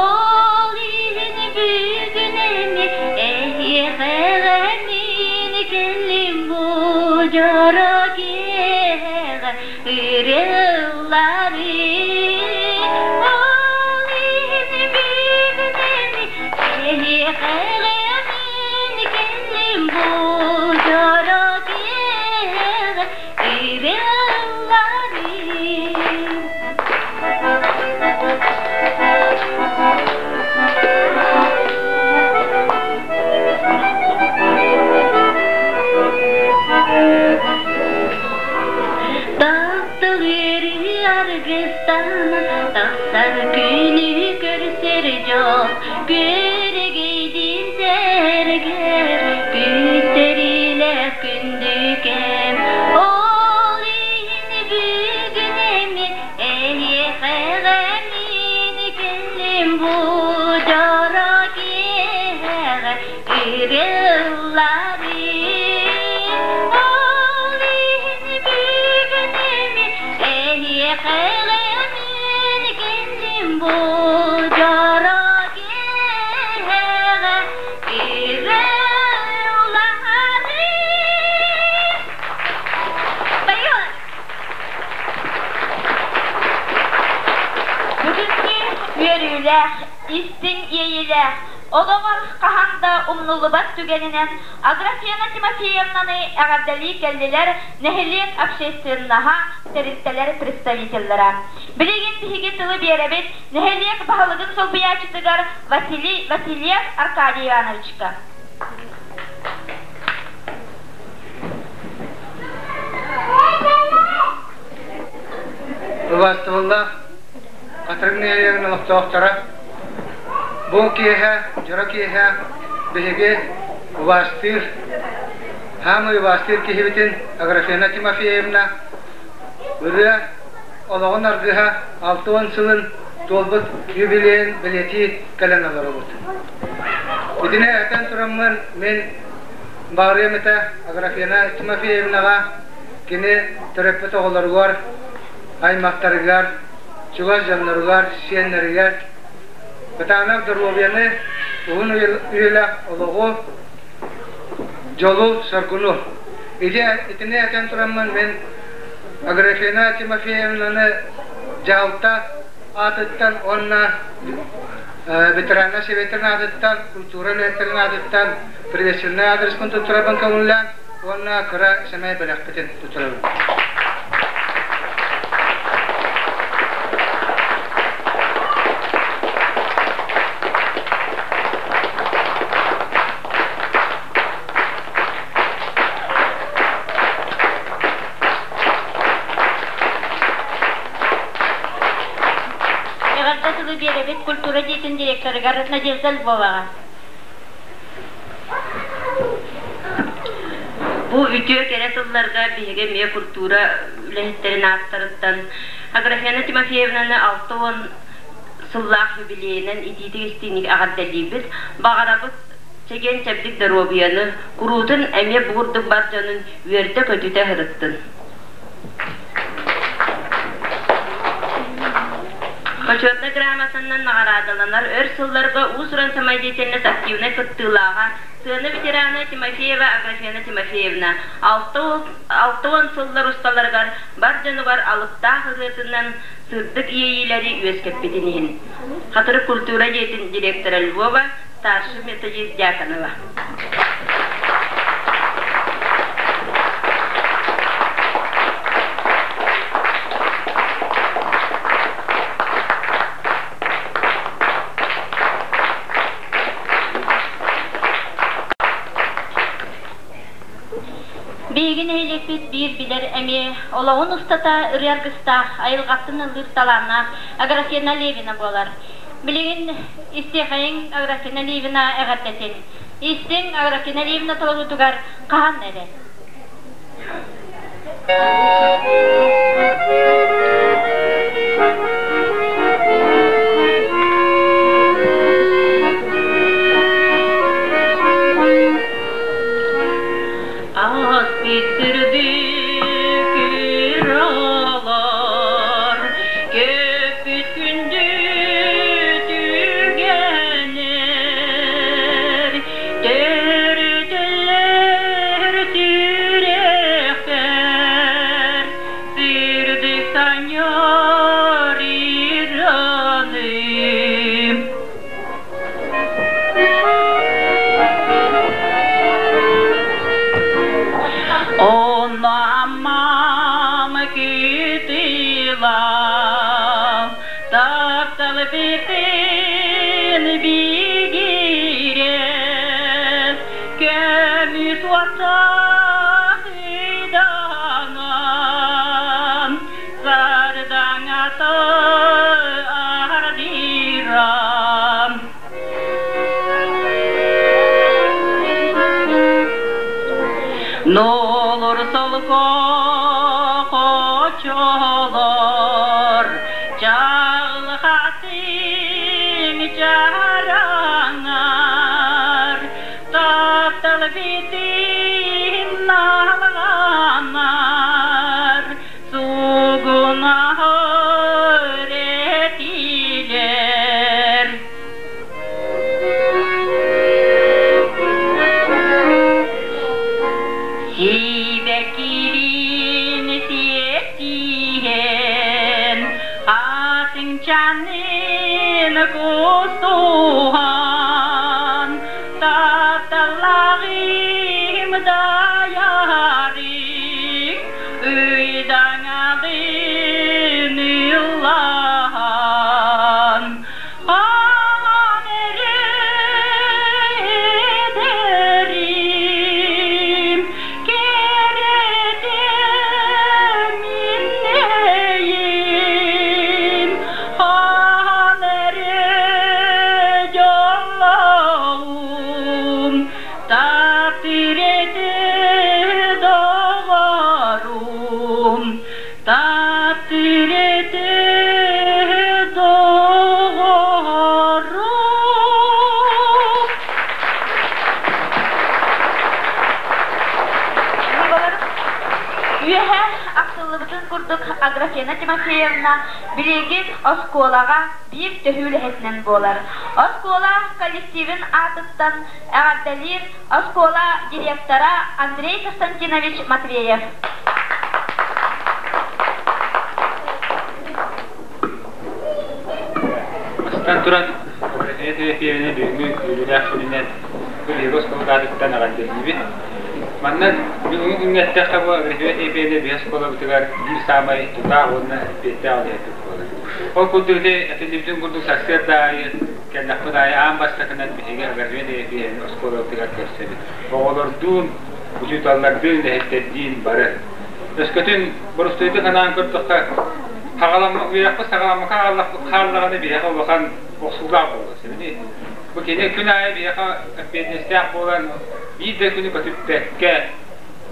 ол иһин бүгүн эмиэ эһиэхэ мин кэллим бу дьоро киэһэҕэ ырыаллары ол иһин бүгүн эмиэ эһиэхэ мин кэллим бу дьоро киэһэҕэ. ырыалларын. Таптал үөрүү аргыстанан тахсар күнү көрсөр дьол күөрэгейдин сэргэр күүттэриилээх күндү кэм ол иһин бүгүн эми эһиэхэҕэ мин кэллим бу дьоро киэһэҕэ ырылларын ол иһин бүгүн эми эһиэхэҕэ мин кэллим бу дьоро киэһэҕэ ырылларын. Поехали! Бүгүҥҥү үөрүүлээх, истиҥ иэйиилээх, олоҕор хаһан да умнуллубат түгэнинэн Аграфена Тимофеевнаны эҕэрдэлии кэллилэр нэһилиэк общественноһа, тэрилтэлэр представителлэрэ. Билигин биһиги тылы биэрэбит нэһилиэк баһылыгын солбуйааччытыгар Василий Васильев Аркадий Ивановичка. Убаастабыллаах Хатырык нэһилиэгин олохтоохторо, бу киэһэ, дьоро киэһэ биһиги убаастыыр, хаамый убаастыыр киһибитин Аграфена Тимофеевна ырыа олоҕун аргыһа 60 сылын туолбут юбилейын бэлиэтии кэлэн олоробут. Итини этэн тураммын мин баҕарыам этэ Аграфена Тимофеевнаҕа кини төрөппүт оҕолоругар, аймахтарыгар, чугас дьонноругар, сиэннэригэр кытаанах доруобуйаны, уһун үйэлээх олоҕу, дьолу-соргуну. Ити итини этэн тураммын мин Аграфена Тимофеевнаны дьаһалта аатыттан уонна ветераннар сэбиэттэрин аатыттан, культура үлэһиттэрин аатыттан приветственнай аадырыспын туттарабын көҥүллээн уонна кыра сэмэй бэлэхпитин туттарабын. Эҕэрдэ тылы биэрэбит культура дьиэтин директорыгар Надежда Львоваҕа. Бу үтүө кэрэ сылларга биһиги эмиэ культура үлэһиттэрин ааттарыттан Аграфена Тимофеевнаны 60 сыллаах юбилейынан итиитик-истиҥник эҕэрдэлиибит. Баҕарабыт чэгиэн-чэбдик доруобуйаны, куруутун эмиэ бу курдук бар дьонун үөрдэ-көтүтэ сырыттын. Почетнай грамотанан наҕараадаланар өр сылларга уус-уран самодеятельность активнай кыттыылааҕа, сыана ветерана Тимофеева Аграфена Тимофеевна 60 сыллар усталарыгар бар дьонугар алыптаах ырыатынан сырдык иэйиилэри үөскэппитин иһин. Хатырык культура дьиэтин директора Львова, старший методист Дьяконова. Биһиги нэһилиэкпит биир билэр эмиэ олоҕун устата ырыа аргыстаах, айылҕаттан ыллыыр талааннаах Аграфена Левина буолар. Билигин истиэхэйиҥ Аграфена Левина эҕэрдэтин. Истиҥ Аграфена Левина толоруутугар хаһан эрэ. Ааспыт сырдык ыралар, көппүт күндү түгэннэр, төрүтүллэр сүрэхпэр. кытыла таптал битин бигирес көмүс уоттаах ыйдаҥан сардаҥата ардыыран. Нолор солко хочолор чалхатын чаранар таптал битин наланар сугуна этилер. Сибэккилиин сиэттиһэн, атыҥчанын кустуһан, тапталлааҕым дайарык, ыйдаҥалын ыллаан. Хаан эрэ эдэрим, кэрэтэ миннэйим, хаан эрэ дьоллоҕум, таптыыр этэ доҕорум, таптыыр этэ доҕорум. Үөһэ ахтыллыбытын курдук Аграфена Тимофеевна билигин оскуолаҕа биир төһүү үлэһитинэн буолар. Оскуола коллективын аатыттан эҕэрдэлиир оскуола директора Андрей Константинович Матвеев. Бастатан туран, Аграфена Тимофеевна бүгүҥҥү үөрүүлээх күнүнэн биһиги оскуолатыттан эҕэрдэлиибит. Манна бүгүҥҥү күҥҥэ эттэххэ бу Аграфена Тимофеевна биһи оскуолабытыгар биир саамай тутаах уонна эппиэттээх үлэһиппит буолар. Ол курдук ити этиллибитин курдук сарсыарда аайы кэллэхпит аайы аан бастакынан биһиги Аграфена Тимофеевна оскуолабытыгар көрсөбүт. Оҕолордуун, учууталлардыын, үлэһиттэрдиин бары. Өскөтүн боростуойдук анаан көрдөххө, үөрэхпит саҕаламмакка хааллаҕына биһиэхэ улахан охсуулаах буолуо. Сэбини бу кини күн аайы биһиэхэ эппиэтинэстээх буолан биир да күнү көтүппэккэ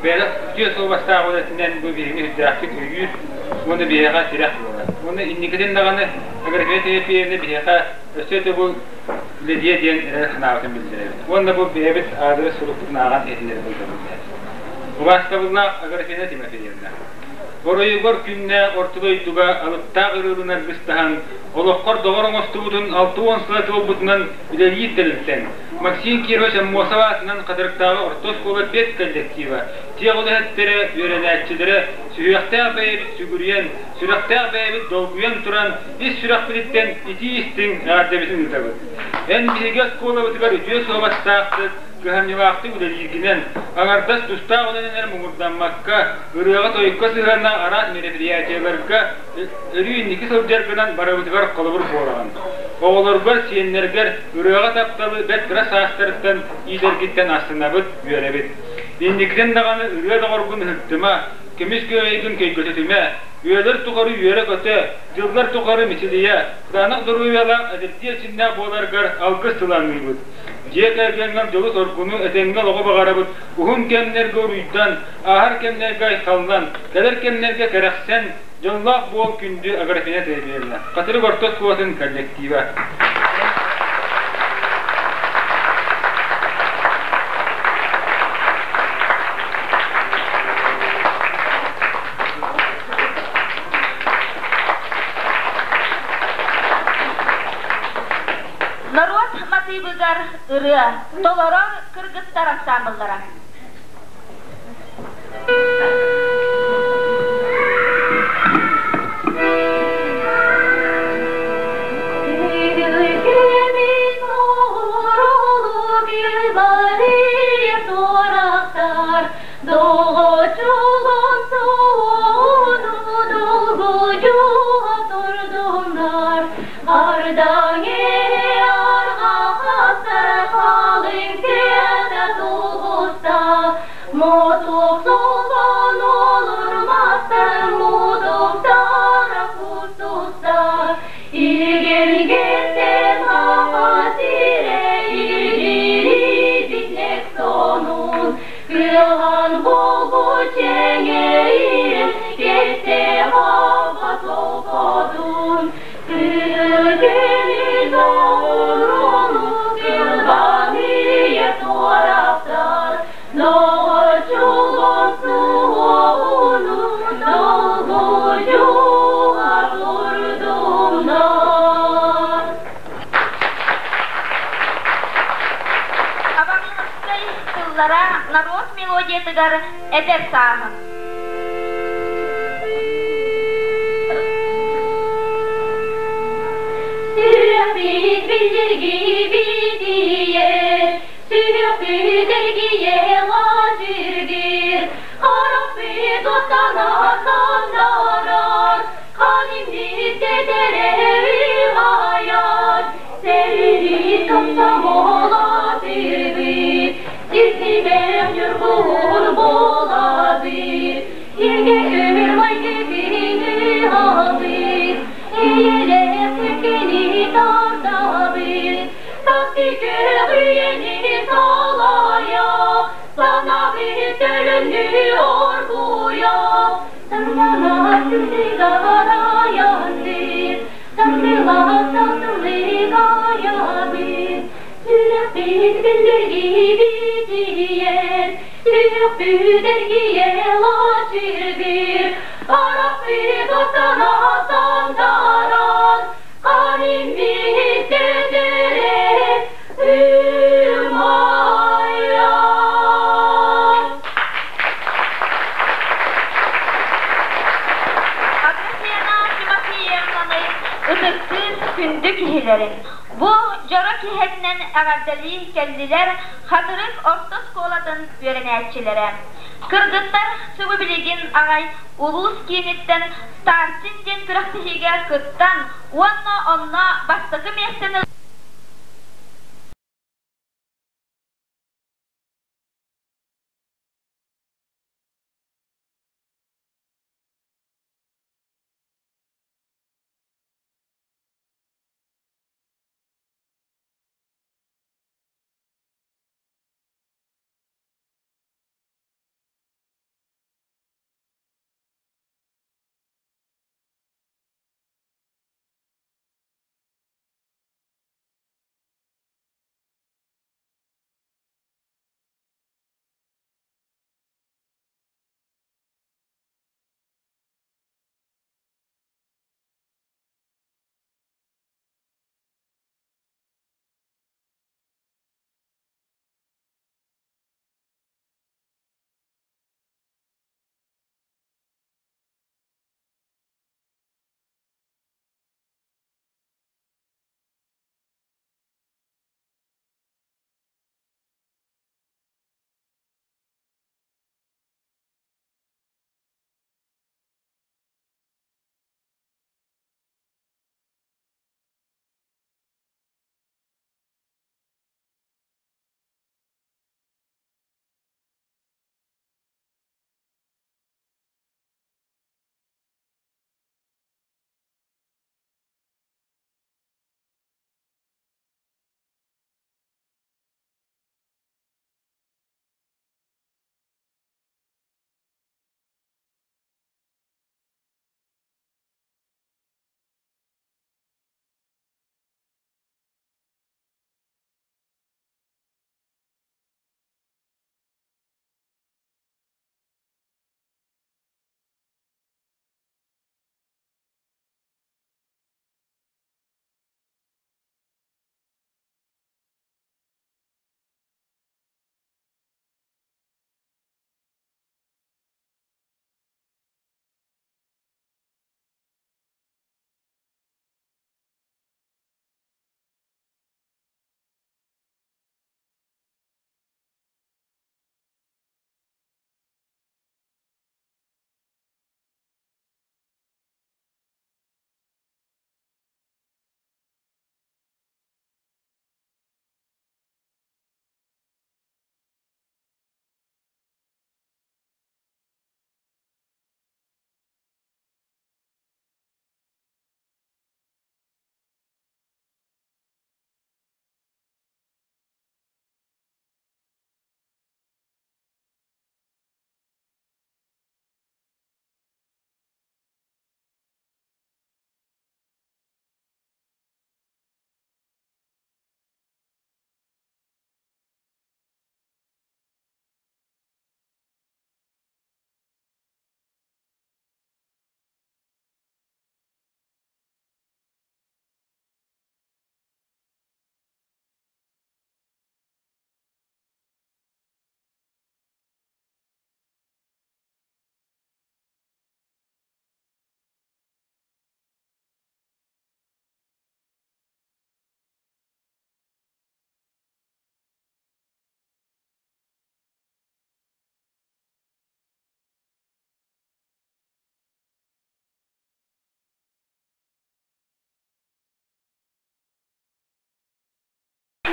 бэйэтэ үтүө суобастаах үлэтинэн бу биһигини үрдээхтик өйүүр уонна биһиэхэ тирэх буолар. Уонна инникитин даҕаны Аграфена Тимофеевна биһиэхэ өссө төгүл үлэлиэ диэн эрэл санаабытын биллэрэбит. Уонна бу бэйэбит аадырыс сурукпутун ааҕан иһитиннэрбит көҥүллээх. Убаастабыллаах Аграфена Тимофеевна, оройугар күннээх орто дойдуга алыптаах ырыалын аргыстаһан, олоххор доҕор оҥостубутун 60 сыла туолбутунан үлэлиир тэрилтэҥ, Максим Кирович Аммосов аатынан Хатырыктааҕы орто оскуола педколлектива, тиэх үлэһиттэрэ, үөрэнээччилэрэ сүһүөхтээх бэйэбит сүгүрүйэн, сүрэхтээх бэйэбит долгуйан туран ис сүрэхпититтэн итии-истиҥ эҕэрдэбитин ыытабыт. Эн биһиги оскуолабытыгар үтүө суобастаахтык, кыһамньылаахтык үлэлииргинэн, аҥардас тустаах үлэнэн эрэ муҥурдаммакка, ырыаҕа-тойукка сыһыаннаах араас мероприятиеларга өрүү инники сылдьаргынан барыбытыгар холобур буолаҕын. Оҕолоргор, сиэннэргэр ырыаҕа тапталы бэрт кыра саастарыттан иитэргиттэн астынабыт, үөрэбит. Инникитин даҕаны ырыа доҕоргун ыһыктыма, көмүс күөрэйгин көйгөтүтүмэ, үйэлэр тухары үөрэ-көтө, дьыллар тухары мичилийэ, кытаанах доруобуйалаах эдэрдии эрчимнээх буоларгар алгыс тыланыыбыт. Дьиэ кэргэҥҥэр дьолу-соргуну, этэҥҥэ олоҕу баҕарабыт, уһун кэмнэргэ уруйдан, ааһар кэмнэргэ айхаллан, кэлэр кэмнэргэ кэрэхсэн, дьоллоох буол күндү Аграфена Тимофеевна. Хатырык орто оскуолатын коллектива. Норуот матыыбыгар ырыа толорор кыргыттар ансаамбыллара. Долгуйуга турдунар. Абаҥныскай тыллара норуот мелодиятыгар эдэр сааһым. Сүрэхпит биллиргии-битийэр, сүһүөхпүт эргийэ лаачыргыыр, харахпыт уоттана саннарар, ханиммит тэтэрэ ыһайар, сэриини комсомолатырбыт, сир-симэх ньургуһун буолабыт, сиргэ өр майгы ыһабыт, эйэлээх кэккэни тардабыт, тактика үйэни салайа, санаабыт төлөннүү оргуйа, сардаҥа сырдыга айанныыр, саргылаах сатылык айабыт, сүрэхпит биллиргии-битийэр, сүһүөхпүт эргийэ лаачыргыыр, харахпыт уоттана сандарар, ханиммит тэтэрэ ымайар. Аграфена Тимофеевнаны ытыктыыр күндү киһилэрин бу дьоро киһитинэн эҕэрдэлии кэллилэр Хатырык орто оскуолатын үөрэнээччилэрэ. Кыргыттар субу билигин аҕай улуус кииниттэн Старчин диэн күрэхтэһиигэ кыттан уонна онно бастакы миэстэни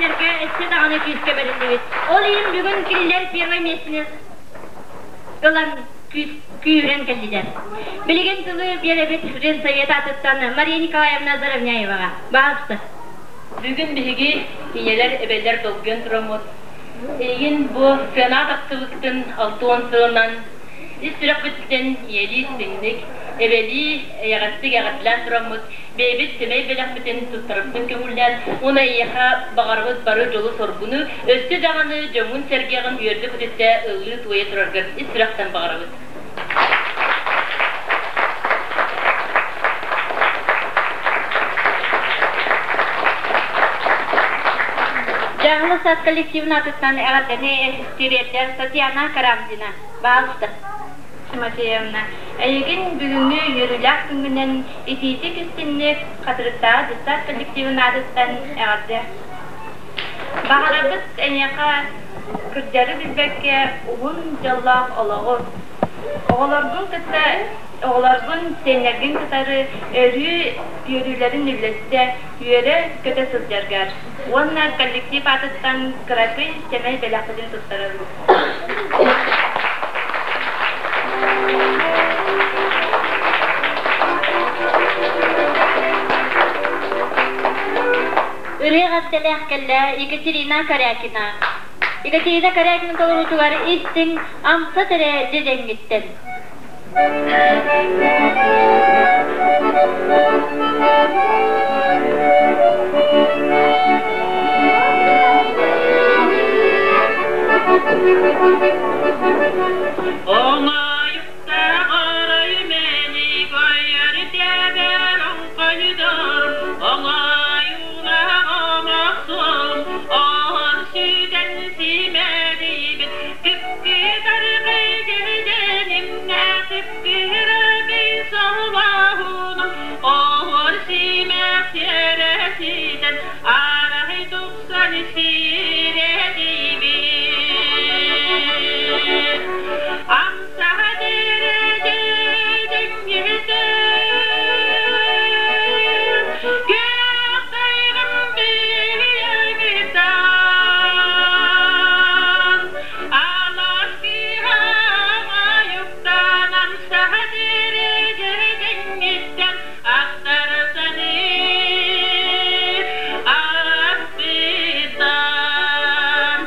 кинилэргэ өссө даҕаны күүскэ бэриллибит. Ол иһин бүгүн кинилэр первое миэстэни ылан күүһүрэн кэллилэр. Билигин тылы биэрэбит Женсовет аатыттан Мария Николаевна Заровняеваҕа. Баҕаста. Бүгүн биһиги ийэлэр, эбэлэр долгуйан тураммыт. Эйигин бу сыана тахсыбыккытын 60 сылынан ис сүрэхпититтэн ийэлии истиҥник, эбэлии эйэҕэстик эҕэрдэлээн тураммыт, бэйэбит сэмэй бэлэхпитин туттарарбытын көҥүллээн уонна эйиэхэ баҕарабыт бары дьолу-соргуну, өссө даҕаны дьоҥҥун-сэргэҕин үөрдэ-көтүттэ ыллыы-туойа тураргар ис сүрэхтэн баҕарабыт. Дьаҥылы сад коллективын аатыттан эҕэрдэни тириэрдэр Татьяна Карамзина. Баалыста. Тимофеевна, эйигин бүгүҥҥү үөрүүлээх күҥҥүнэн итиитик истинник Хатырыктааҕы дьыссаат коллективын аатыттан эҕэрдэ. Баҕарабыт эйиэхэ кырдьары билбэккэ уһун дьоллоох олоҕу, оҕолоргун кытта оҕолоргун, сиэннэргин кытары өрүү үөрүүлэрин үллэстэ, үөрэ-көтө сылдьаргар уонна коллектив аатыттан кыракый сэмэй бэлэхпитин туттарабыт. Ырыа эҕэрдэлээх кэллэ Екатерина Корякина. Екатерина Корякина толоруутугар истиҥ амсат эрэ дьэдьэҥҥиттэн. Оҥоойуктааҕарай мэник ойор тэбэр оҥхойдор, оҥоойуулаах омохсуом, оһон сүтэн симэлийбит кыпкытаргый дьэдьэнимҥэ кыпкырагый соһулаһунум, оһуор симэх сиэрэ ситэн, арай тупсан сирэдийбит. Амсаҕа Күөх тайҕам биһигиттэн Алаас кыыһа айыктан Амсаҕа дириҥиттэн Ахтарсаны аспытан.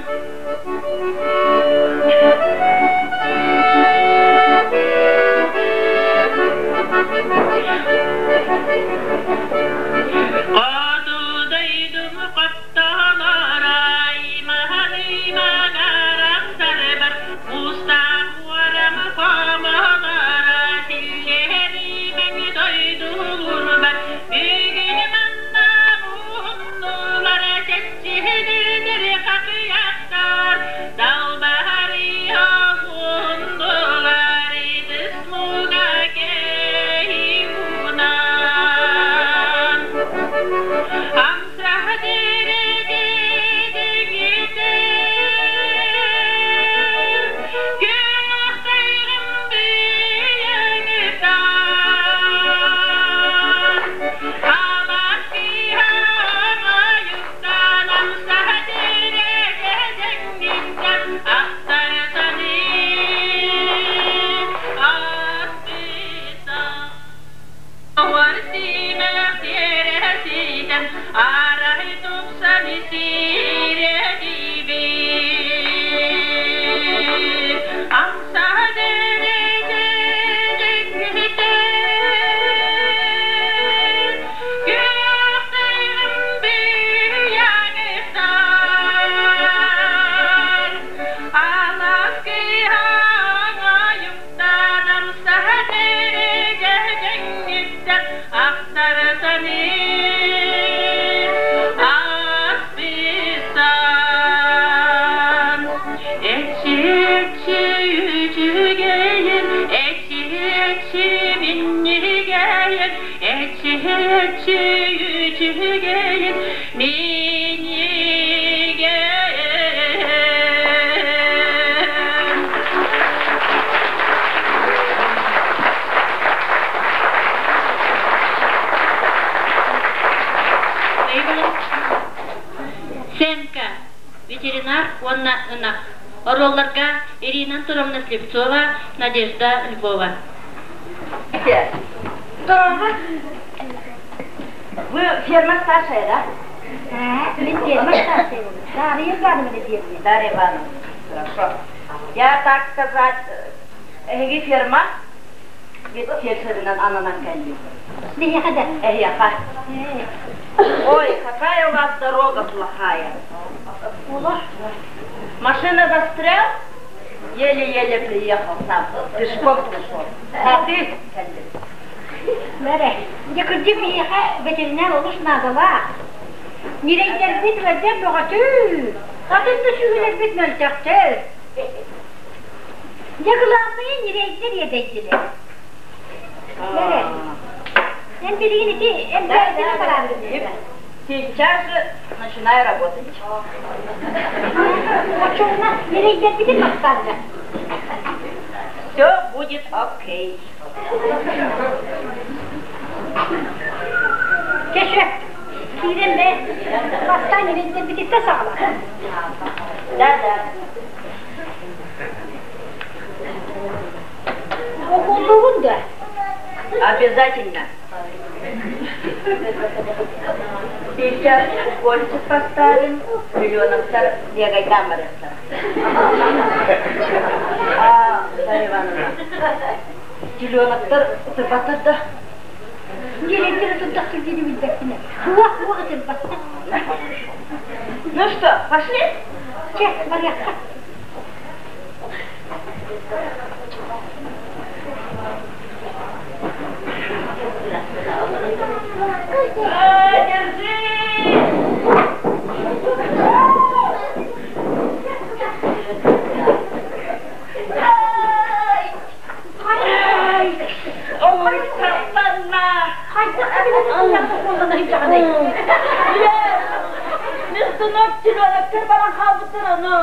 Хоту дойдум хотторой, маһаный-магарахсарбар, муустаах уорам хомолоро, силлиэримэҥ дойдулурбар, бүгүн манна муһуннулар, чэччиһиннэр хатыйахтар, далбарыйа уһуннулар, ытыс муҥа кэһиунан. Амсах Күөх тайгым быйаҥытан, Алаас кыыһа оҥоойуктан, Амсах дьэҥҥиттэн Ахтар-саныы аспытан. Оһуор симэх тиэрэ ситэн, арай тупсан сирэдийбит. Амса дэрэ-дьэҥҥитэн, күөх тайҕам быйаҥыттан, алаас кыыһа оҥоойуктанан саха дьэҥҥиттэн ахтар саныыр аспыстан. Эчи-эчи үчүгэйин, эчи-эчи минньигэйин, эчи-эчи үчүгэйин, минньигэйин. Сценка, ветеринар уонна ынах. Оруолларга Ирина Антоновна Слепцова, Надежда Львова. Вы ферма старшая, да? Мин ферма старшая. Дарья Ивановна ферма. Дарья Ивановна. Хорошо. Я, так сказать, эһиги ферма фельдшеринэн ананан кэллим. Биһиэхэ да? Эһиэхэ. Ой, какая у вас дорога плохая. Машина застрял, еле-еле приехал сам, пешком пришел. А ты? Бэрэ, дьэ кырдьык биһиэхэ ветеринар олус наадалаах. Ньирэйдэрбит ыалдьар бөҕөтүү, атын да сүөһүлэрбит мөлтөхтөр. Дьэ кылаабынайа ньирэйдэр иэдэйдилэр. Бэрэ, эн билигин ити эмтээбитин бараабытын Сейчас же начинаю работать. Оччоҕуна ньирэйдэрбитин махтаанна. Все будет окей. Кеше, киирэн бэ, бастаан ньирэйдэрбититтэн саҕала. Да, да. Укуллугун да? Обязательно. Сейчас укольчик поставим, миллионовтар бегайдаан барыахтара. А, Дарья Ивановна, теленоктар ытырбаттар да? Ньирэйдэр ытырдахтар диэни билбэппин. Уох-уох ытырбаттар. Ну что, пошли? Чэ, барыахха. Держи! Ой, сатана! Мертунок теленоктар баран хаалбыттар, аны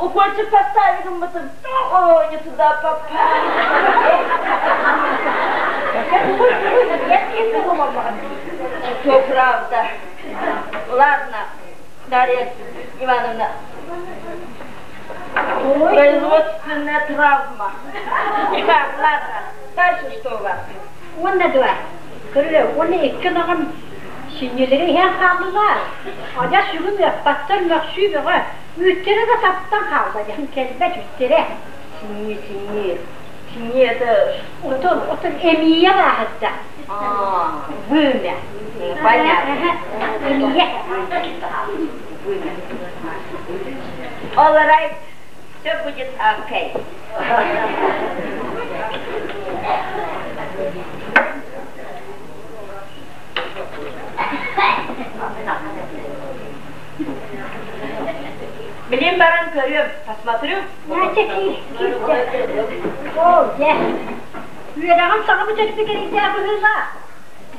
укольчик поставили гыммытым. Ой, не туда попали. То правда. Ладно, Дарья Ивановна, производственная травма. Так, ладно, дальше что у вас? Уонна дуо? Көрүө, уонна икки ынаҕым сүнньүлэрэ иһэн хааллылар. Адьас сүгүн ыаппаттар, мөхсүү бөҕө. Үүттэрэ да таптан хаалла, дьаһын кэлбэт үүттэрэ. Синньи, синньи. Синньи это... Отон, отон эмиийэ бааһырда. Вымя. Понятно. Эмиийэ. Вымя. All right, все будет окей. Билин баран көрүөм, посмотрю. Наача киир, киир Оо, дьэ. Үөрэҕин саҥа бүтэрбит эрэйдээх быһыылаах.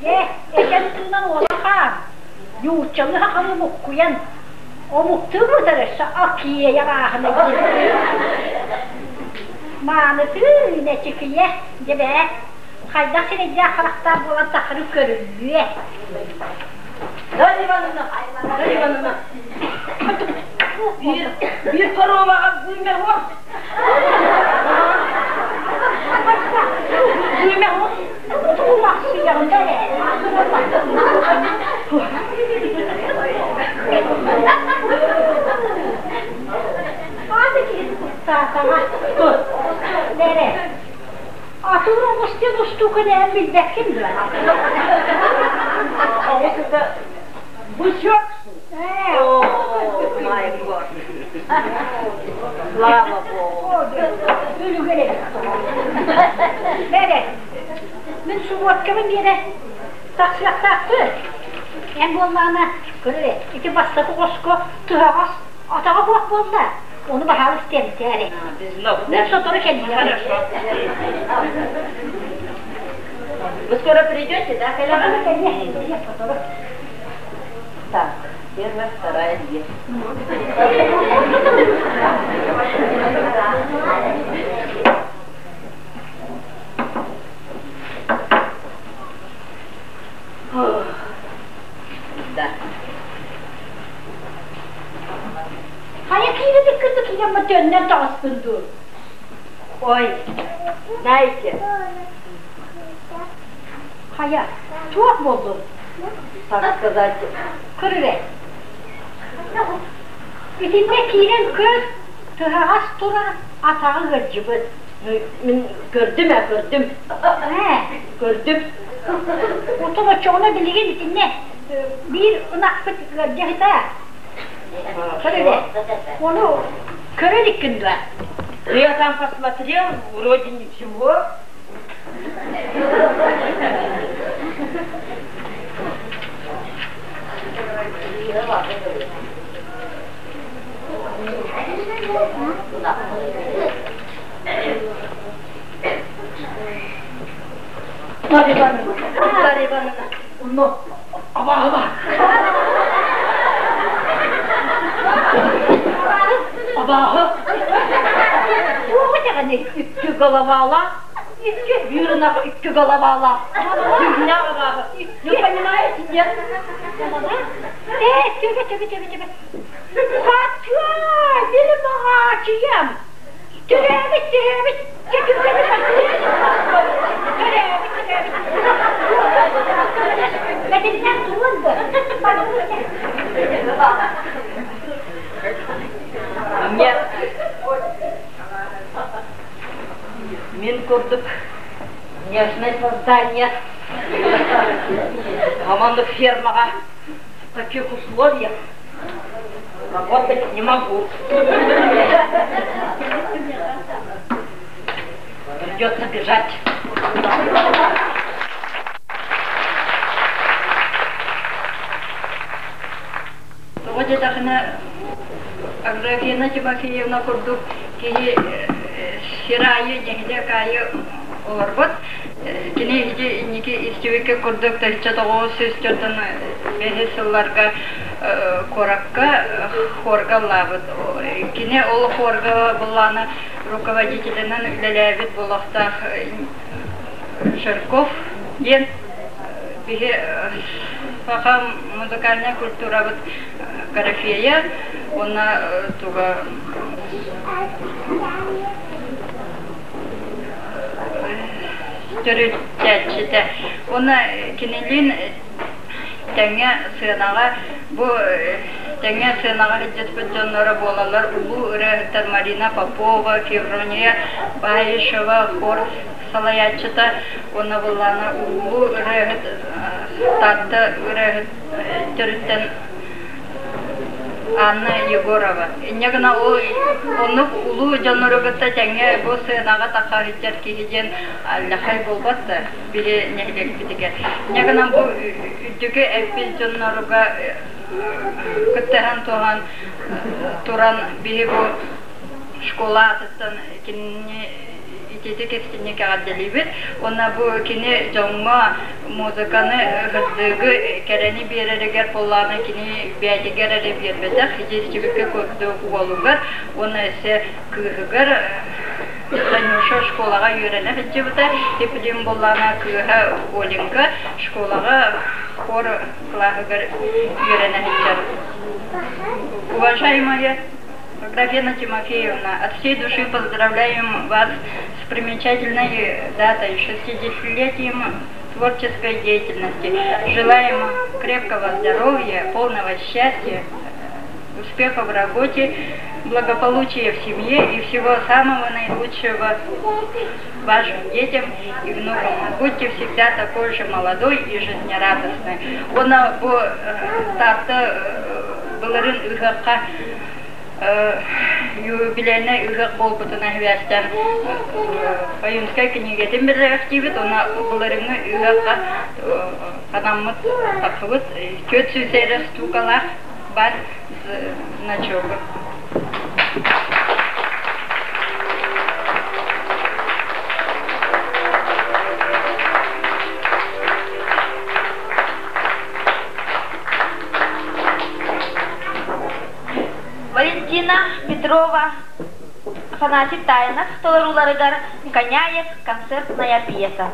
Дьэ, этэн тыынан уолаха. Ньууччалыы сахалыы муккуйан, омуктуу бытарыса окея ааһына Маанытыы, нэчикийэ, дьэ бээ, хайдах сирэйдээх харахтаах буолан тахары көрүллүө. Дарья Ивановна, Дарья Ивановна, биир, биир короваҕа бүүмэ уох. Бүүмэ уох. Туумахсыйаҕын да ээ. Аата киһи куттаатаҕа. Бэрэ. Атыыр оҕус диэн устуука дээн билбэккин дуо? Оҕус это бычок. О, май год. Слава Богу. Үлүгэр эбит. Бэрэ. Мин субуоткабын биэрэ тахсыахтаахпыт. Эн буоллаҕына, көрөр ити бастакы оҕуску тыһаҕас атаҕа суох буолла. Ону баһаалыста эмтээри. Без ног, да? Мин сотору кэлиэҕим. Хорошо. Вы скоро придете, да, Сотору кэлиэ, кэлиэ, сотору. Так, первая, вторая, две. Да. төннөн таҕыстын дуу? Ой, знаете, Хайа, туох буоллуҥ? Так сказать, Көрүрэ. Итиннэ киирэн көр, тыһаҕас турар, атаҕа ыалдьыбыт. Мин көрдүм ээ, көрдүм. Ээ, Көрдүм. Отон оччоҕуна билигин итиннэ биир ынахпыт ыалдьа сытаа. Көрүрэ. Ону көрө иликкин дуо? Я там посмотрел, вроде ничего. Марья Ивановна, Марья Ивановна, но, аба, аба. Абааһы. Туох этэҕиний? Икки головалаах, Икки. биир ынах икки головалаах. Дьиҥнээх абааһы. Не понимаете, нет? Ээ, төбө, төбө, төбө, төбө. Хачча, били маҕаачыйам. Төрөөбүт, төрөөбүт, чөкүргэни Төрөөбүт, төрөөбүт. Бэтиннэн туруон бу. Нет. Мин курдук нежное создание. Команду фермаға в таких условиях работать не могу. Придется бежать. Тоҕо диэтэххинэ, Аграфена Тимофеевна курдук киһи сир аайы, нэһилиэк аайы олорбут. Кини ити инники истибиккэ курдук 1945 сылларга куоракка хорга ыллаабыт. Кини ол хорга былааны руководителинэн үлэлээбит буолуохтаах Жирков диэн биһи саха музыкальнай культурабыт корифея уонна туга төрүттээччитэ. Уонна кинилиин тэҥҥэ сыанаҕа бу тэҥҥэ сыанаҕа сылдьыспыт дьонноро буолаллар улуу ырыаһыттар Марина Попова, Феврония Баишева, хор салайааччыта уонна былаана улуу ырыаһыт Таатта ырыаһыт төрүттэн Анна Егорова. Инньэ гына ол оннук улуу дьоннору кытта тэҥҥэ бу сыанаҕа тахса сылдьар киһи диэн аллахай буолбат да биһи нэһилиэкпитигэр. Инньэ гынан бу үрдүкү эппит дьонноруга кыттыһан туһан туран биһи бу школа аатыттан кинини итити кэпсиник эҕэрдэлиибит уонна бу кини дьоҥҥо музыканы ыһырдыгы кэрэни биэрэригэр буоллаҕына кини бэйэтигэр эрэ биэрбэтэх итиччибиккэ курдук уолугар уонна өссө кыыһыгар Танюша школаҕа үөрэнэ сылдьыбыта Ипилим буоллаҕына кыыһа Оленька школаҕа хор кылааһыгар үөрэнэ сылдьар. Уважаемая Аграфена Тимофеевна, от всей души поздравляем вас с примечательной датой, 60-летием творческой деятельности. Желаем крепкого здоровья, полного счастья, успеха в работе, благополучия в семье и всего самого наилучшего вашим детям и внукам. Будьте всегда такой же молодой и жизнерадостной. Уонна бу Таатта былырын ыһыахха юбилейнай ыһыах буолбутунан сибээстээн Ойуунскай кинигэтин бэлэхтиибит уонна былырыҥҥы ыһыахха анаммыт тахсыбыт 400 эрэ штукалаах бар значогу. Валентина Петрова, Афанасий Таинов толорууларыгар Коняев концертная пьеса.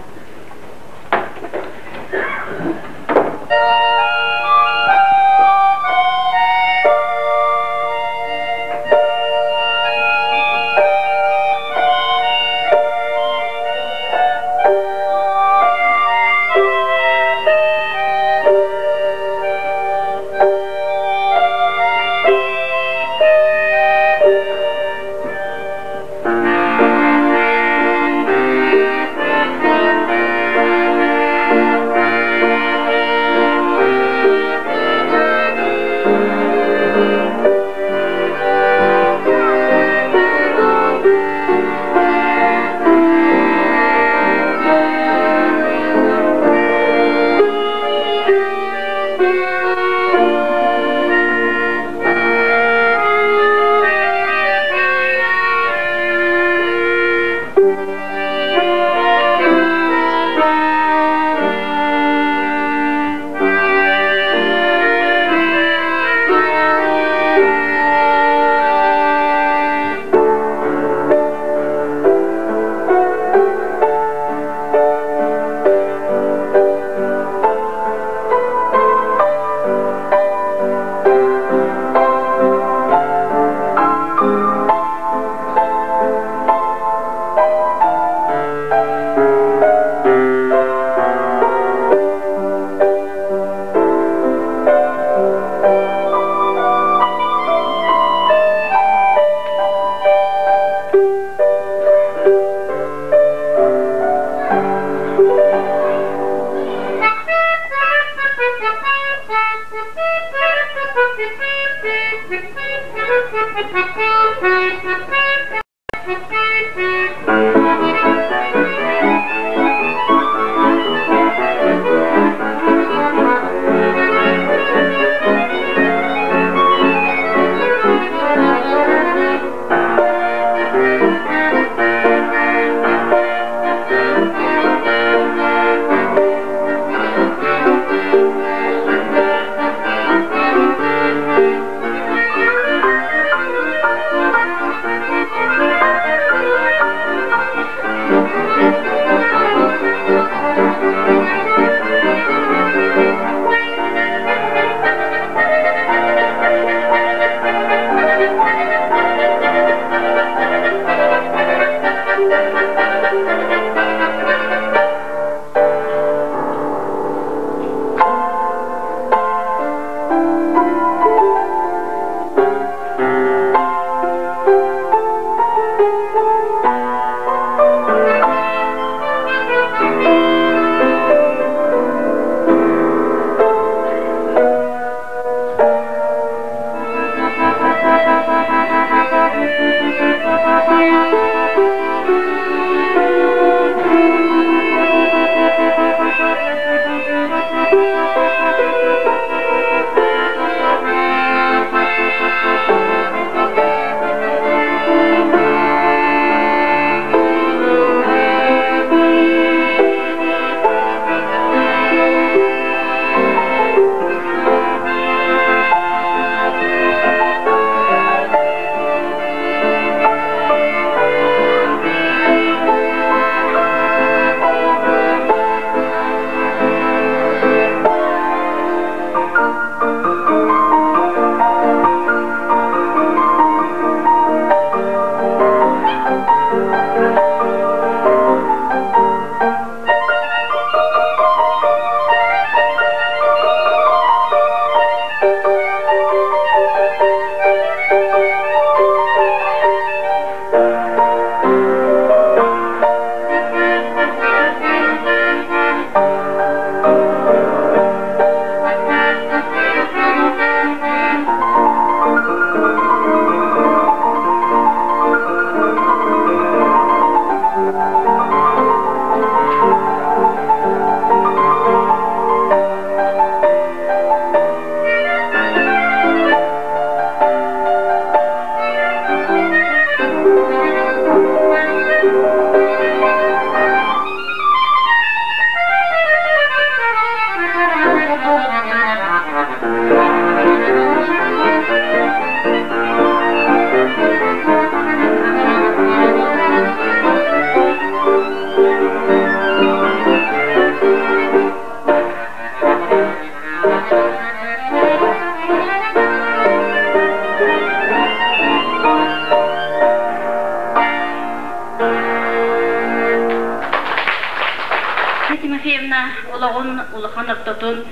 Тимофеевна олоҕун улахан ортотун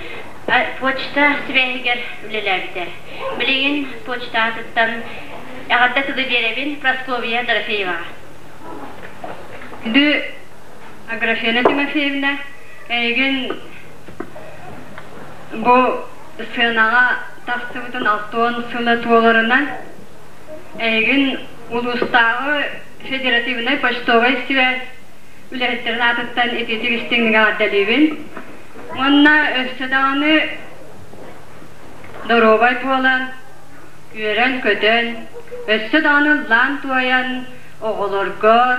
почта сибээһигэр үлэлээбитэ. Билигин почта аатыттан эҕэрдэ тылы биэрэбин Прасковья Дорофееваҕа. Күндү Аграфена Тимофеевна, эйигин бу сыанаҕа тахсыбытын алтыан сыла туоларынан эйигин улуустааҕы федеративнай почтовай связь үлэһиттэрин аатыттан итиитик истиҥник эҕэрдэлиибин. Уонна өссө даҕаны доруобай буолан, үөрэн-көтөн, өссө даҕаны ыллаан-туойан оҕолоргор,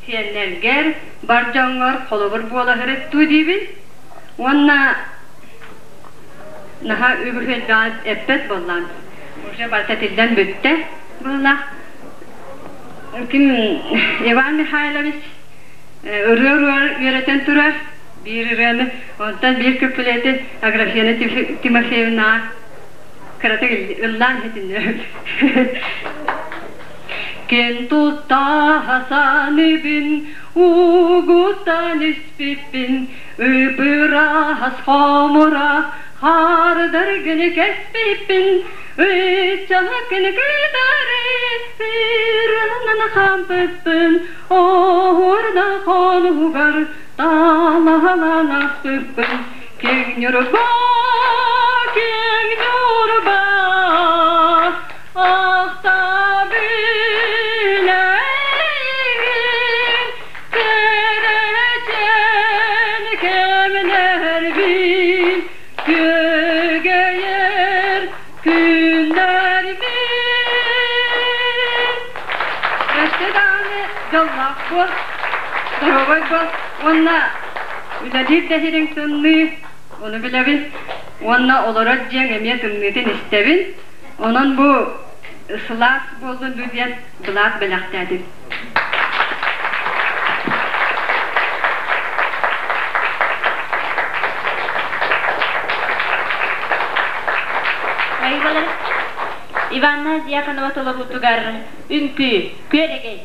сиэннэргэр, бар дьоҥҥор холобур буола сырыттуу диибин. Уонна наһаа үгүс элбэҕи эппэт буоллаҕым. Уже барыта этиллэн бүттэ быһыылаах. Ким Иван Михайлович ырыа үөрэтэн турар биир ырыаны, онтон биир күппүлэти Аграфена Тимофеевнаҕа кыратык ыллаан иһитиннэрэр. Кэн тутта саныбын, угуттан испиппин, ып-ыраас хомура хардаргын кэспиппин, ыччакын кытары ырынан хампыппын, оһуорда хонугар талаһалан аспыппын, киэҥ Ньурба, киэҥ Ньурба, ахтабын эйигин, кэрэчээн кэмнэрбин, күөгэйэр күннэрбин. Өссө даҕаны дьоллоох буол, доруобай буол уонна үлэлиир да сириҥ тымныы, ону билэбин. Уонна олорор дьиэҥ эмиэ тымныытын истэбин. Онон бу сылаас буоллун дуу диэн былаат бэлэхтээтим. Иванна Дьяконова толоруутугар үҥкүү, күөрэгэй.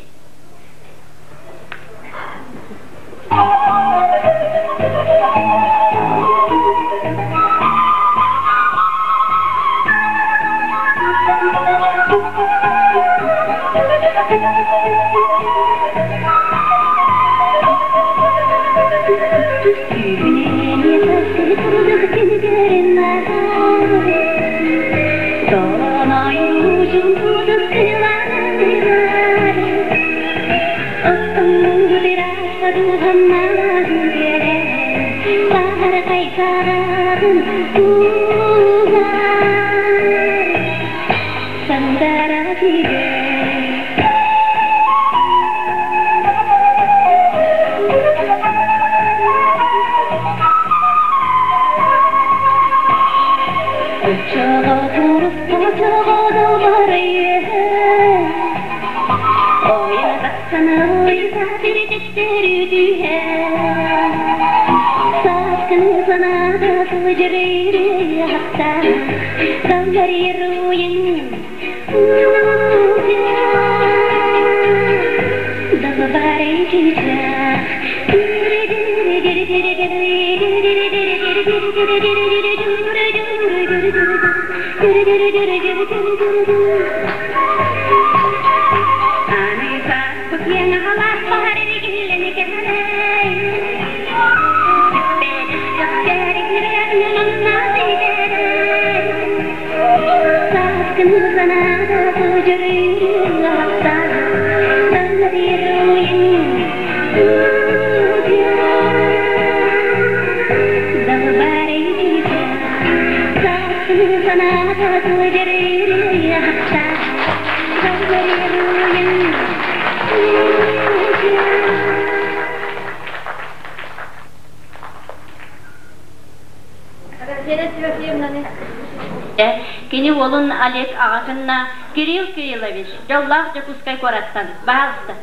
Кини уолун Олег аҕатынна Кирилл Кириллович дьоллоох Дьокуускай куораттан. Баһаалыста.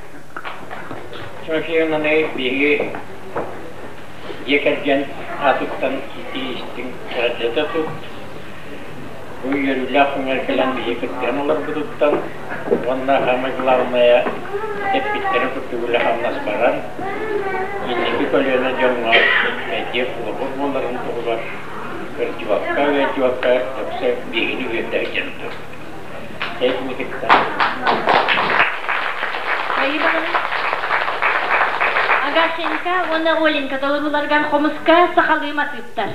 Тимофеевнаны биһиги дьиэ кэргэн аатыттан итии-истиҥ эҕэрдэтэ тут. Бу үөрүүлээх күҥҥэр кэлэн биһиги кыттыһан олорбутуттан уонна самое главное эппиттэрин курдук үлэ-хамнас баран, инники көлүөнэ дьоҥҥо мэлдьи холобур буоларын туһугар кырдьыбакка, ыалдьыбакка дөксө биһигини үөрдэ сылдьан турар. Агашенька уонна Оленька толорууларыгар хомуска сахалыы матыыптар.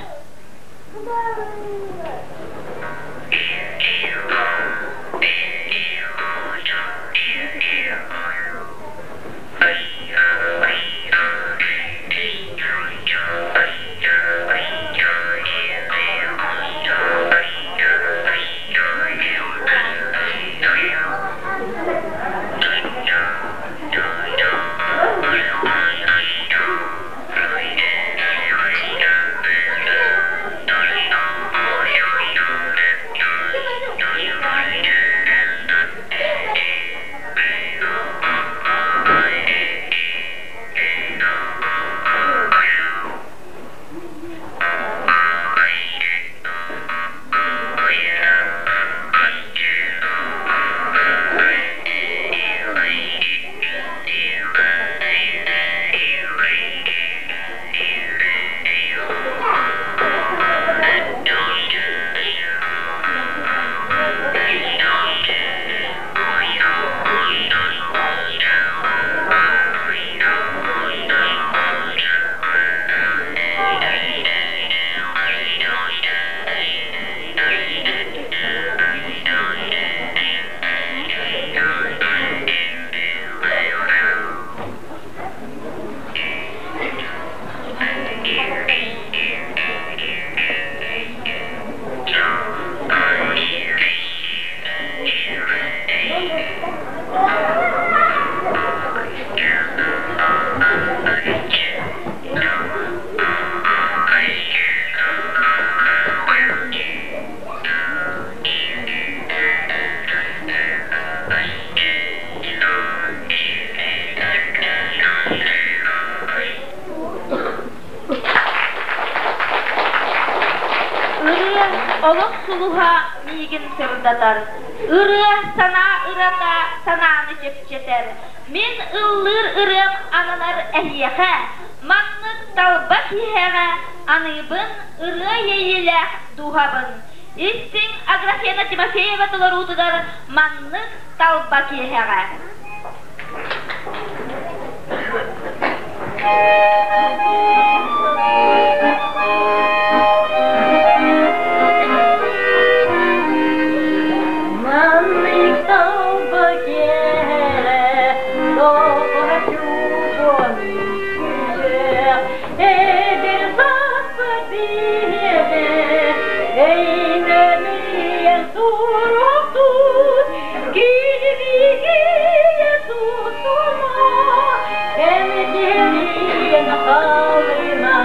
Ырыа олох сулуһа миигин сырдатар, Ырыа санаа ырата санааны чэпчэтэр. Мин ыллыыр ырыам ананар эһиэхэ, Маннык талба киһиэхэ аныыбын ырыа иэйиилээх дууһабын. Истиҥ Аграфена Тимофеева толоруутугар маннык талба киэһэҕэ. Маннык талба киэһэ доҕор Эдэр сааспыт биһиэнэ эймэнийэн суруктуун килбигийэ тутума кэмдириэн халыма.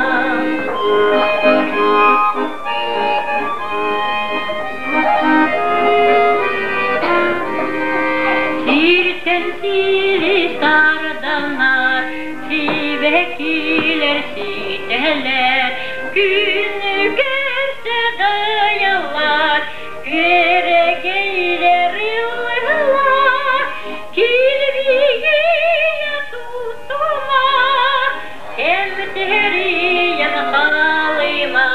Сиртэн сири сарданар, сибэккилэр ситэллэр, күнү көрсө дайаллар, күөрэгэйлэр ыллыыллар, килбигийэ тутума, кэмтэрийэн халыма.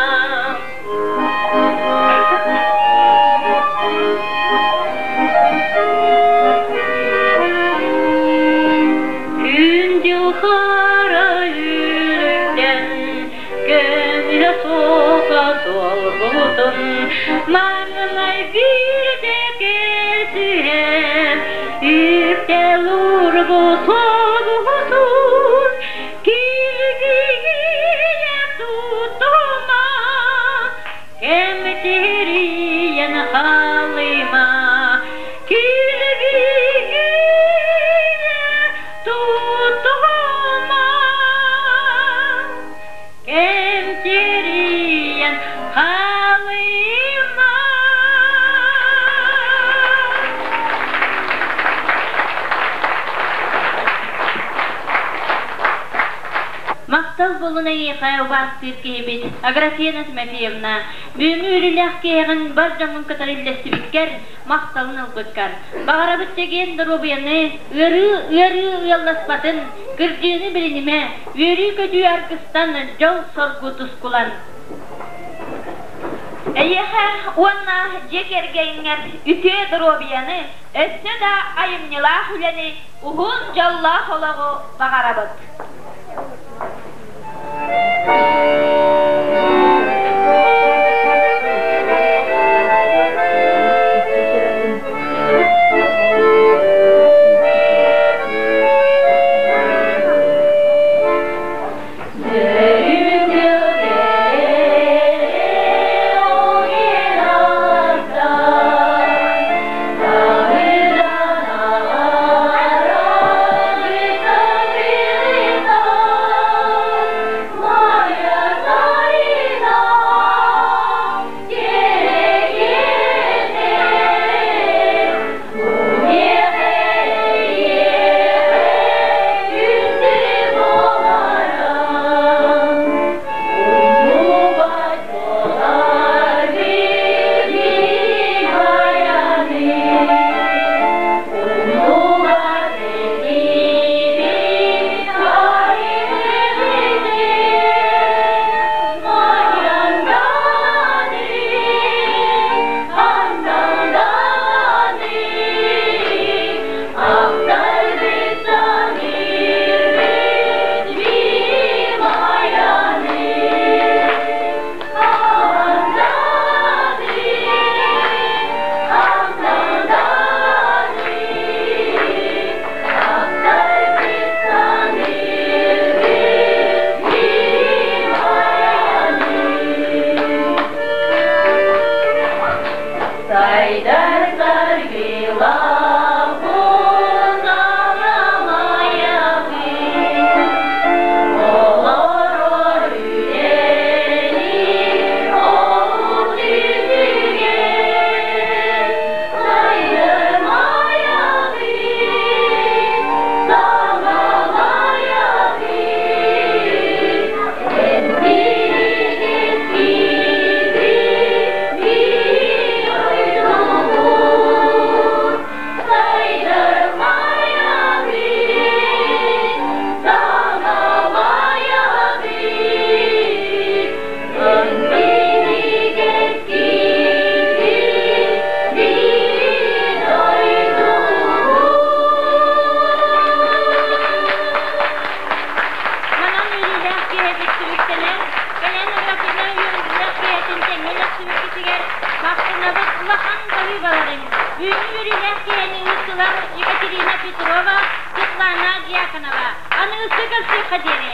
Күн-дьыл хара үлүктэн көмүс суоха суолбутун маҥнай биирдэ кэсүһэн үктэл урбу суолбутун килбигийэ тутума кэмтирийэн халыма килбигийэ тутума кэмтирийэн халыма. Махтал. буоллун эйиэхэ убаастыыр киһибит Аграфена Тимофеевна, бүгүҥҥү үөрүүлээх киэһэҕин бар дьоҥҥун кытары үллэстибиккэр, махталын ылбыккар. Баҕарабыт чэгиэн доруобуйаны, ыарыы ыарыы ыалласпатын, кырдьыыны билинимэ, үөрүү-көтүү аргыстан, дьол-соргу тускулан. Эйиэхэ уонна дьиэ кэргэҥҥэр үтүө доруобуйаны, өссө да айымньылаах үлэни, уһун дьоллоох олоҕу баҕарабыт. Манан үөрүүлээх киэһэбит түмүктэнэр. Кэлэн Аграфена үөрүүлээх киэһэтин тэҥҥэ үлэстибиккитигэр махтанабыт улахан баһыыбаларын. Бүгүҥҥү үөрүүлээх киэһэни ыыттылар Екатерина Петрова, Светлана Дьяконова. Аныгыскы көрсүөххэ диэри!